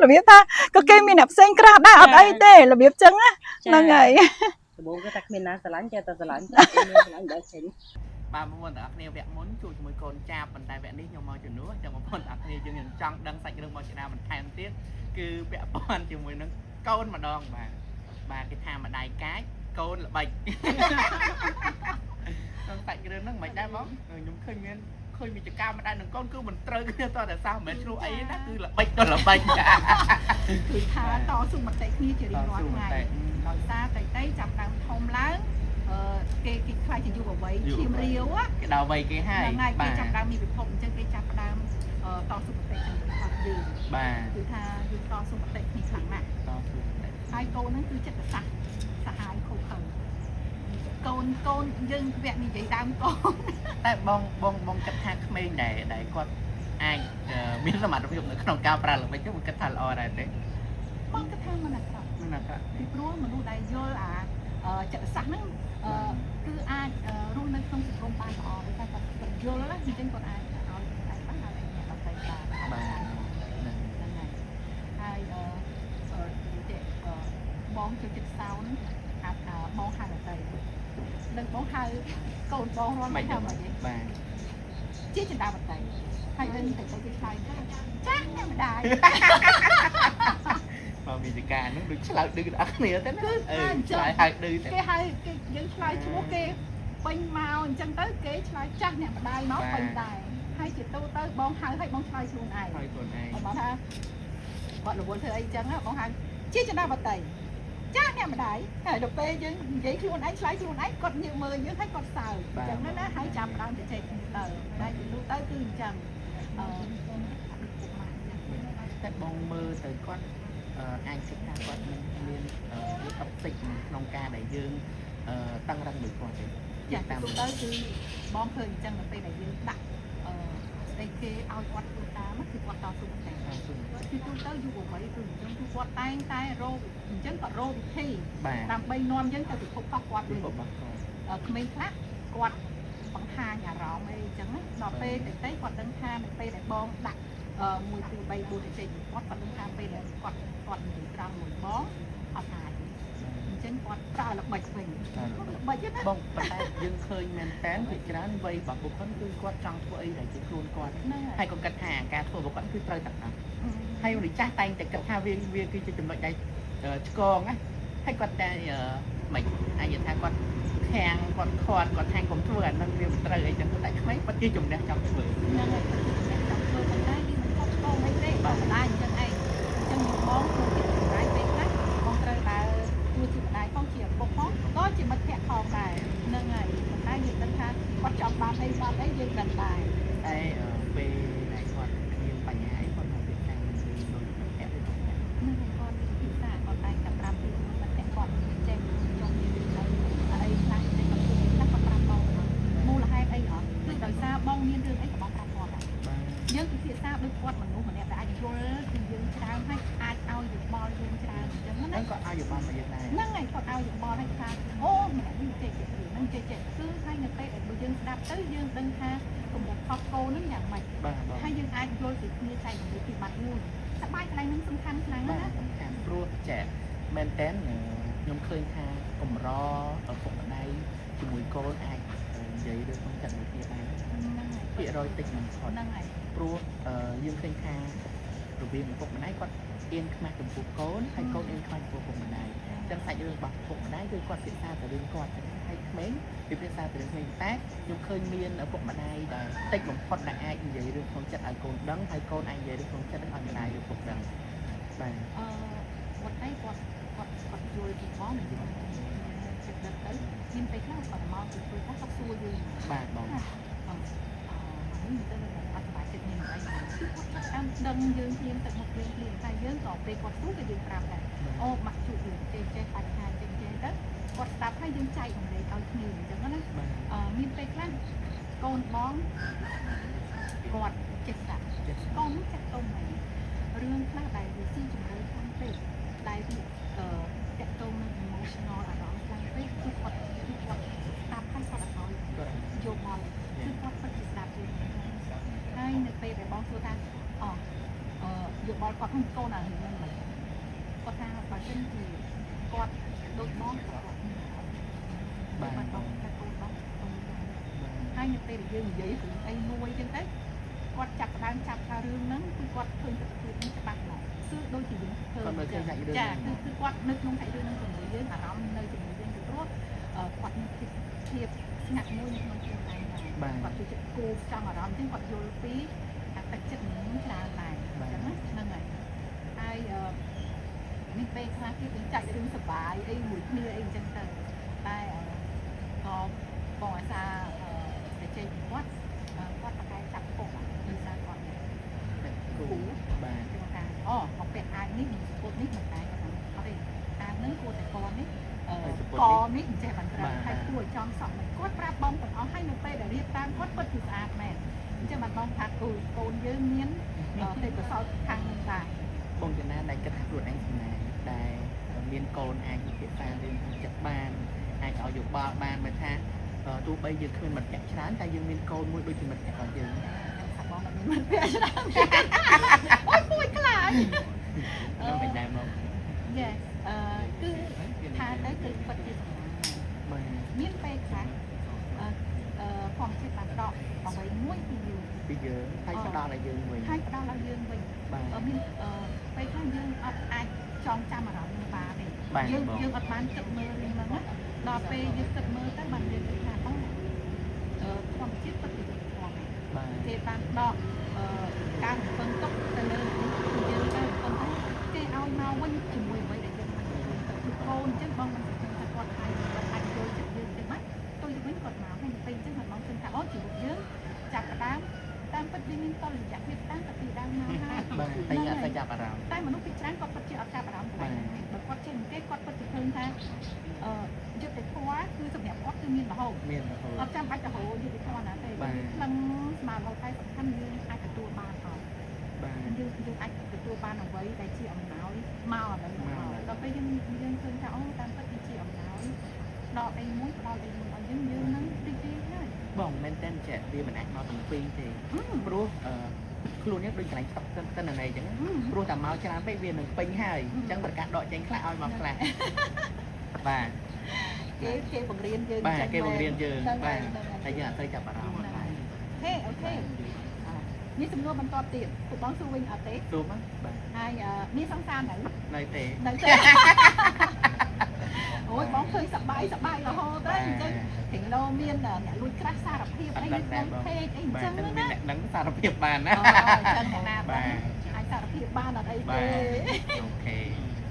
Speaker 2: របៀបថាក៏គេមានអ្នកផ្សេង crush ដែរអត់អីទេរបៀបចឹងណាហ្នឹងហើយ
Speaker 1: ដំបូងគឺថាគ្មានណាស្រឡាញ់ចេះតែស្រឡាញ់មានស្រឡាញ់ដល់ចេញ
Speaker 3: បាទបងប្អូនទាំងអស់គ្នាវគ្គមុនជួបជាមួយកូនចាប់ប៉ុន្តែវគ្គនេះខ្ញុំមកជំនួសចឹងបងប្អូនទាំងអស់គ្នាយើងនឹងចង់ដឹងសាច់រឿងរបស់ចដាបន្ថែមទៀតគឺពាក់ព័ន្ធជាមួយនឹងកូនម្ដងបាទបាទគេថាម្ដាយកាចកូនល្បិច ក្នុងសាច់រឿងហ្នឹងមិនដែរបងខ្ញុំឃើញមានឃើញវិជ្ជការម្ដាយនឹងកូនគឺមិនត្រូវគ្នាតតែសោះមិនមែនឆ្លោះអីណាគឺល្បិចទៅល្បិច
Speaker 4: គឺថាតស៊ូមតិគ្នាជារៀងរាល់ថ្ងៃដោយសារតៃតៃចាប់ដើមធំឡើងអឺគេគេខ្លាចជាយុវវ័យឈាមរាវ
Speaker 3: គេដល់វ័យគេហើយ
Speaker 4: ហ្នឹងហើយគេ
Speaker 3: បាទ
Speaker 4: ចាប់ដើមមានពិភពអញ្ចឹងគេចាប់ដើមតស៊ូមតិជាមួយគាត់យើង
Speaker 3: បាទ
Speaker 4: គឺថាយើងតស៊ូមតិគ្នាខ្លាំងណាស់
Speaker 3: តស៊ូមតិ
Speaker 4: ហើយកូនហ្នឹងគឺចិត្តសាស្ត្រសាហាយខូខើកូនកូនយើងវគ្គនិយាយដើមកូន
Speaker 3: តែបងបងបងគិតថាក្មេងដែលដែលគាត់អាចមានសមត្ថភាពនៅក្នុងការប្រើល្បិចទៅបងគិតថាល្អដែរទេ
Speaker 4: បងគិតថាមិនអាក្រក់
Speaker 3: មិនអាក្រក់
Speaker 4: ពីព្រោះមនុស្សដែលយល់អាចិត្តសាស្ត្រហ្នឹងគឺអាចរស់នៅក្នុងសង្គមបានល្អដោយសារគាត់គាត់យល់ណាអញ្ចឹងគាត់អាចឲ្យខ្លួនឯងបានឲ្យអ្នកដទៃបាន
Speaker 3: បាទ
Speaker 4: ហ្នឹងហើយហើយអឺចេះបងចូលចិត្តសោនអាចបងហៅដទៃនឹងបងហៅកូនបងរាល់
Speaker 3: មិន
Speaker 4: ថ្ងៃថាម៉េច
Speaker 3: បាទ
Speaker 4: ជាចន្ទាបតីហើយនឹងតែទៅគេឆ្លើយថាចាស់អ្នកម្ដាយ
Speaker 3: បងវិជ្ជការហ្នឹងដូចឆ្លើយឌឺដល់គ្នាទៅណា
Speaker 4: គឺ
Speaker 3: អឺ
Speaker 4: ថាអញ្ចឹង
Speaker 3: ឆ្លើយឲ្យឌឺទៅ
Speaker 4: គេហៅគេយើងឆ្លើយឈ្មោះគេពេញមកអញ្ចឹងទៅគេឆ្លើយចាស់អ្នកម្ដាយមកពេញដែរហើយជាទូទៅបងហៅឲ្យបងឆ្លើយខ្លួនឯង
Speaker 3: ឲ្យខ្លួនឯង
Speaker 4: បងថាគាត់រវល់ធ្វើអីអញ្ចឹងបងហៅជាចន្ទាបតីចាស់អ្នកម្ដាយហើយដល់ពេលយើងនិយាយខ្លួនឯងឆ្លើយខ្លួនឯងគាត់ញើមើលយើងហើយគាត់សើចអញ្ចឹងណាហើយចាំដើមជជែកគ្នាទៅតែជាទូទៅគឺអញ្ចឹងអឺដូចពុកម៉ាក់អញ្ចឹង
Speaker 3: តែបងមើលទៅគាត់អាចគិតថាគាត់មិនមានវាតបតិចក្នុងការដែលយើងតឹងរឹងមួយគាត់ទេ
Speaker 4: ចាតាមទៅគឺបងឃើញអញ្ចឹងនៅពេលដែលយើងដាក់អឺស្អីគេឲ្យគាត់ធ្វើតាមគឺគាត់តស៊ូតែគឺទូទៅយុវវ័យគឺអញ្ចឹងគឺគាត់តែងតែរកអញ្ចឹងក៏រកវិធី
Speaker 3: បាទ
Speaker 4: ដើម្បីនាំយើងទៅពិភពរបស់គាត់
Speaker 3: ពី
Speaker 4: វិញ
Speaker 3: របស់គាត់
Speaker 4: ក្មេងខ្លះគាត់បង្ហាញអារម្មណ៍អីអញ្ចឹងណាដល់ពេលតិចៗគាត់ដឹងថានៅពេលដែលបងដាក់1 2 3 4ទៅចេញគាត់គាត់ដឹងថាពេលដែលគាត់គាត់និយាយត្រង់មួយបងអត់អាចអញ្ចឹងគាត់ប្រើល្បិចវិញល្បិចណា
Speaker 3: បងប៉ុន្តែយើងឃើញមែនតើភាគច្រើនវ័យរបស់បុគ្គលគឺគាត់ចង់ធ្វើអីដែលជាខ្លួនគាត់
Speaker 4: ហ្នឹង
Speaker 3: ហើយក៏គិតថាការធ្វើរបស់គាត់គឺត្រូវទាំងអស់ហើយមនុស្សចាស់តែងតែគិតថាវាវាគឺជាចំណុចដែលឆ្កងណាហើយគាត់តែមិនអាចនិយាយថាគាត់ខាំងគាត់ខាត់គាត់ថាកុំធ្វើអានឹងវាមិនត្រូវអីចឹងតែក្មេងគាត់ជាជំនះចង់ធ្វើ
Speaker 4: ហ្នឹងហើយគាត់ជាជំនះចង់ធ្វើប៉ុន្តែវាមិនខុសឆ្គងអីទេបើម្ដាយអញ្ចឹងឯងអញ្ចឹងបងក្នុងចិត្តម្ដាយពេលខ្លះបងត្រូវដើរទួជាម្ដាយផងជាឪពុកផងក៏ជាមិត្តភក្តិផងដែរហ្នឹងហើយប៉ុន្តែយើងដឹងថាគាត់ចង់បានអីបានអីយើងដឹងដែរ
Speaker 3: តែពេលដែលគាត់មានបញ្ហាអីគាត់មកពិភាក្សានឹងដូចមិត្តភក្តិឬក៏
Speaker 4: ហ្នឹងហើយគាត់ពិភាក្សាគាត់តែងតែប្រាប់ពីមិត្តភក្តិគាត់ចេះចង់និយាយអីខ្លះចេះគាត់ធ្វើខ្លះគាត់ប្រាប់បងមូលហេតុអីអត់គឺដោយសារបងមានរឿងអីក៏បងប្រាប់គាត់ដែរយើងពិភាក្សាដូចគាត់មនុស្សម្នាក់ដែលអាចយល់ពីយើងច្រើនហើយអាចឲ្យយោបល់យើងច្រើនអញ្ចឹងណា
Speaker 3: ហ្នឹងគាត់ឲ្យយោបល់មកយើងដែរ
Speaker 4: ហ្នឹងហើយគាត់ឲ្យយោបល់ឲ្យថាអូម្នាក់នេះចេះចេះហ្នឹងចេះចេះគឺហើយនៅពេលដែលយើងស្ដាប់ទៅយើងដឹងថាកម្រិតខុសកូនហ្នឹងយ៉ាងម៉េច
Speaker 3: បាទបង
Speaker 4: ហើយយើងអាចយល់ពីគ្នាចែករំលែកពីបាត់មួយ សប្បាយកន្លែងហ្នឹងសំខាន់ខ្លាំង
Speaker 3: បា
Speaker 4: ណាស់
Speaker 3: ទសំខាន់ព្រោះចាមែនតើខ្ញុំឃើញថាកម្រឪពុកម្ដាយជាមួយកូនអាចនិយាយរឿងក្នុងចិត្តមួយគ្នាបាន
Speaker 4: ហ្នឹងហើយ
Speaker 3: ភាគរយតិចបំផុត
Speaker 4: ហ្នឹងហើយ
Speaker 3: ព្រោះយើងឃើញថារវាងឪពុកម្ដាយគាត់អៀនខ្មាស់ចំពោះកូនហើយកូនអៀនខ្មាស់ចំពោះឪពុកម្ដាយអញ្ចឹងសាច់រឿងរបស់ឪពុកម្ដាយគឺគាត់ពិភាក្សាតែរឿងគាត់ចឹងហើយក្មេងពិភាក្សាតែរឿងក្មេងតែខ្ញុំឃើញមានឪពុកម្ដាយដែលតិចបំផុតដែលអាចនិយាយរឿងក្នុងចិត្តឲ្យកូនដឹងហើយកូនអាចនិយាយរឿងក្នុងចិត្តនឹងឲ្យម្ដាយឬឪពុកដឹងបាទ
Speaker 4: អឺគាត់អីគាត់គាត់គាត់យល់ពីបងនិយាយចិត្តដឹកទៅមានពេលខ្លះគាត់មកទៅធ្វើគាត់សួរយើង
Speaker 3: បាទបង
Speaker 4: អឺអឺនេះទៅអត់សប្បាយចិត្តមានអីគឺគាត់ចាប់តាមដឹងយើងភ្លាមទឹកមុខយើងភ្លាមតែយើងក៏ពេលគាត់សួរក៏យើងប្រាប់ដែរអូម៉ាក់ជួបយើងចេះចេះបញ្ហាចេះចេះទៅគាត់ស្ដាប់ហើយយើងចែករំលែកឲ្យគ្នាអញ្ចឹងណា
Speaker 3: បាទ
Speaker 4: អឺមានពេលខ្លះកូនបងគាត់ចេះស្ដាប់
Speaker 3: ចិត្ត
Speaker 4: កូនចាក់ទុំហើយរឿងខ្លះដែលវាស៊ីជម្រៅខ្លាំងពេកដែលវាអឺតាក់ទងនឹង emotional អារម្មណ៍ខ្លាំងពេកគឺគាត់គឺគាត់ស្ដាប់ហើយគាត់អត់ឲ្យ
Speaker 3: គាត់
Speaker 4: យោបល់គឺគាត់ពិតជាស្ដាប់យើងហើយនៅពេលដែលបងសួរថាអូអឺយោបល់គាត់ក្នុងកូនអារឿងហ្នឹងមិនគាត់ថាបើសិនជាគាត់ដូចបងក៏គាត់មានអារម្មណ៍
Speaker 3: បាទ
Speaker 4: បងថាកូនបងទុំហើយនៅពេលដែលយើងនិយាយរឿងអីមួយចឹងទៅគាត់ចាប់ផ្ដើមចាប់ថារឿងហ្នឹងគឺគាត់ឃើញទស្សនវិជ្ជាច្បាស់ហ្មងគឺដូចជាយើងឃើញ
Speaker 3: គាត់មើលឃើញសាច់រឿង
Speaker 4: ចាគឺគឺគាត់នៅក្នុងសាច់រឿងហ្នឹងជាមួយយើងអារម្មណ៍នៅជាមួយយើងពីព្រោះគាត់មានភាពភាពស្ងាត់មួយនៅក្នុងខ្លួនឯងដែរ
Speaker 3: បាទ
Speaker 4: គាត់ជួយចិត្តគោចង់អារម្មណ៍ចឹងគាត់យល់ពីអាទឹកចិត្តនឹងច្រើនដែរអញ្ចឹងណាហ្នឹងហើយហើយអឺមានពេលខ្លះទៀតយើងចាច់រឿងសបាយអីមួយគ្នាអីអញ្ចឹងទៅតែក៏បងអាសាទៅជែកពីគាត់គាត់ប្រកែចាប់ពុកដោយសារគាត់
Speaker 3: គូបាទ
Speaker 4: គេថាអូមកពាក់អាវនេះនឹងសពតនេះមិនដែរគាត់ថាអត់ទេអាវហ្នឹងគួរតែកនេះកនេះមិនចេះបានត្រូវហើយគួរឲ្យចំសក់មិនគាត់ប្រាប់បងទាំងអស់ហើយនៅពេលដែលរៀបតាមគាត់ពិតជាស្អាតមែនអញ្ចឹងបានបងថាគូកូនយើងមានទេពកោសល្យខាងនឹងដែរ
Speaker 3: បងចំណានដែលគិតថាខ្លួនឯងសំណាងដែលមានកូនអាចពិភាក្សារឿងក្នុងចិត្តបានអាចឲ្យយោបល់បានបើថាទោះបីយើងគ្មានមិត្តភក្តិច្រើនតែយើងមានកូនមួយដូចជាមិត្តភក្តិរបស់យើង
Speaker 4: ខ្ញុំថាបងអត់មានមិត្តភក្តិច្រើនអូយពួយខ្លាច
Speaker 3: នឹងមិនដែរមក
Speaker 4: យេអឺគឺថាទៅគឺពិតជាសំណាង
Speaker 3: បាទ
Speaker 4: មានពេលខ្លះអឺអឺផងចិត្តបានដកអ្វីមួយពីយើង
Speaker 3: ពីយើងហើយផ្ដល់ឲ្យយើងវិញ
Speaker 4: ហើយផ្ដល់ឲ្យយើងវិញ
Speaker 3: បាទ
Speaker 4: មានពេលខ្លះយើងអត់អាចចងចាំអារម្មណ៍នឹងបានទេ
Speaker 3: បាទ
Speaker 4: យើង
Speaker 3: បង
Speaker 4: យើងអត់បានគិតមើលរឿងហ្នឹងណាដល់ពេលយើងគិតមើលទៅបានយើងគិតថាអូធម្មជាតិពិតជាធម្ម
Speaker 3: បាទ
Speaker 4: គេបានដកអឺការរំពឹងទុកទៅលើយើងទៅប៉ុន្តែគេឲ្យមកវិញជាមួយអ្វីដែលយើងមិនរំពឹងទុកគឺកូនអញ្ចឹងបងមិនសង្ឃឹមថាគាត់អាចគាត់អាចយល់ចិត្តយើងចឹងណាទោះទៅវិញគាត់មកហើយពេលអញ្ចឹងគាត់មកឃើញថាអូជីវិតយើងចាប់ផ្ដើមតាមពិតវាមានតុល្យភាពតាំងតែពីដើមមកហើយ
Speaker 3: បាទតែយើងអត់ទៅចាប់អារម្មណ៍
Speaker 4: តែមនុស្សពីច្រើនគាត់ពិតជាអត់ចាប់អារម្មណ៍កន្លែងហ្នឹងទេបើគាត់ចេះទេគាត់ពិតជាឃើញថាអឺយុត្តិធម៌គឺសម្រាប់គាត់គឺមានរហូត
Speaker 3: មានរហូត
Speaker 4: អត់ចាំបាច់ទៅរកយុត្តិធម៌ណាទេ
Speaker 3: បាទ
Speaker 4: ក្លឹងស្មើរហូតតែសំខាន់យើងអាចទទួលបានអត់
Speaker 3: បាទ
Speaker 4: យើងយើងអាចទទួលបានអ្វីដែលជាអំណោយមកឥឡូវ
Speaker 3: មកឥឡូវ
Speaker 4: ដល់ពេលយើងយើងឃើញថាអូតាមពិតវាជាអំណោយដល់អីមួយផ្ដល់អីមួយឲ្យយើងយើងនឹងរីករាយហើយ
Speaker 3: បងមែនតើចេះវាមិនអាចមកទាំងពីរទេព្រោះអឺខ្លួននេះដូចកន្លែងស្តុកតិនន័យអញ្ចឹងព្រោះតែមកច្រើនពេកវានឹងពេញហើយអញ្ចឹងប្រកាសដកចេញខ្លះឲ្យមកខ្លះបាទ
Speaker 4: គេគេបង្រៀនយើង
Speaker 3: បាទគេបង្រៀនយើង
Speaker 4: ហ្នឹង
Speaker 3: បាទ
Speaker 4: ហើយហ្នឹងហើយ
Speaker 3: តែយើងអត់ទៅចាប់អារម្មណ៍បាទ
Speaker 4: ហេ okay មានសំណួរបន្តទៀតពួកបងសួរវិញអត់ទេ
Speaker 3: ទូមកបាទ
Speaker 4: ហើយមានសង្សារនៅ
Speaker 3: នៅទេ
Speaker 4: នៅទេអូយបងឃើញសប្បាយសប្បាយរហូតហើយអញ្ចឹង គីឡូមានអ្នកលួចក្រាស់សារភាពអីនៅក្នុងពេកអីអញ្
Speaker 3: បាទ
Speaker 4: ចឹង
Speaker 3: តែ
Speaker 4: ណា
Speaker 3: មានអ្នកដឹងសារភាពបានណា
Speaker 4: អូអញ្ចឹងអ្នកណា
Speaker 3: បាទ
Speaker 4: អាចសារភាពបានអត់អី
Speaker 3: បា
Speaker 4: ទេ
Speaker 3: ទ okay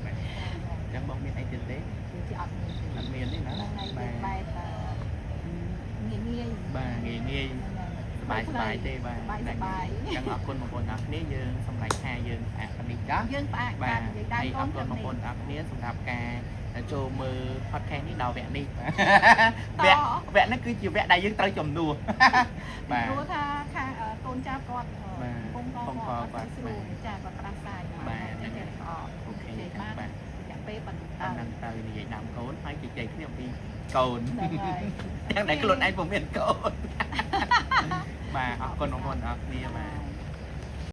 Speaker 3: បាទអញ្ចឹងបងមានអីទៀតទេ
Speaker 4: ជាអត់មានទេ
Speaker 3: អត់មានទេណា
Speaker 4: ហ្នឹងហើយ
Speaker 3: បាទ
Speaker 4: បែបងាយងាយ
Speaker 3: បាទងាយងាយសบายសบายទេបាទ
Speaker 4: សบายសบาย
Speaker 3: អញ្ចឹងអរគុណបងប្អូនទាំងអស់គ្នាយើងសម្រេចថាយើងផ្អាកប៉ុណ្នេះចាស់
Speaker 4: យើងផ្អាក
Speaker 3: បាទ
Speaker 4: ការនិយាយដើ
Speaker 3: ហើ
Speaker 4: មកូ
Speaker 3: យអរគុណបង
Speaker 4: នត្រឹមនេះ
Speaker 3: ប្អូនទាំងអស់គ្នាសម្រាប់ការចូលមើល podcast នេះដល់វគ្គនេះ
Speaker 4: ត
Speaker 3: វគ្គវគ្គនេះគឺជាវគ្គដែលយើងត្រូវជំនួសបាទ
Speaker 4: ព្រោះថាខាងកូនចៅគាត់
Speaker 3: បាទ
Speaker 4: ពងក
Speaker 3: ពងក
Speaker 4: គាត់
Speaker 3: គាត់
Speaker 4: ស្រួលចាគាត់ផ្ដាសាយមក
Speaker 3: បាទ
Speaker 4: ចេះតែល្អ
Speaker 3: អូខេ
Speaker 4: ចេះបាន
Speaker 3: បាទ
Speaker 4: រយៈពេលប៉ុណ្ណឹង
Speaker 3: តាមហ្នឹងទៅនិយាយដើមកូនហើយជជែកគ្នាអំពីកូន
Speaker 4: ហ្នឹងហើយ
Speaker 3: ទាំងដែលខ្លួនឯងពុំមានកូនបាទអរគុណបងប្អូនទាំងអស់គ្នាបាទ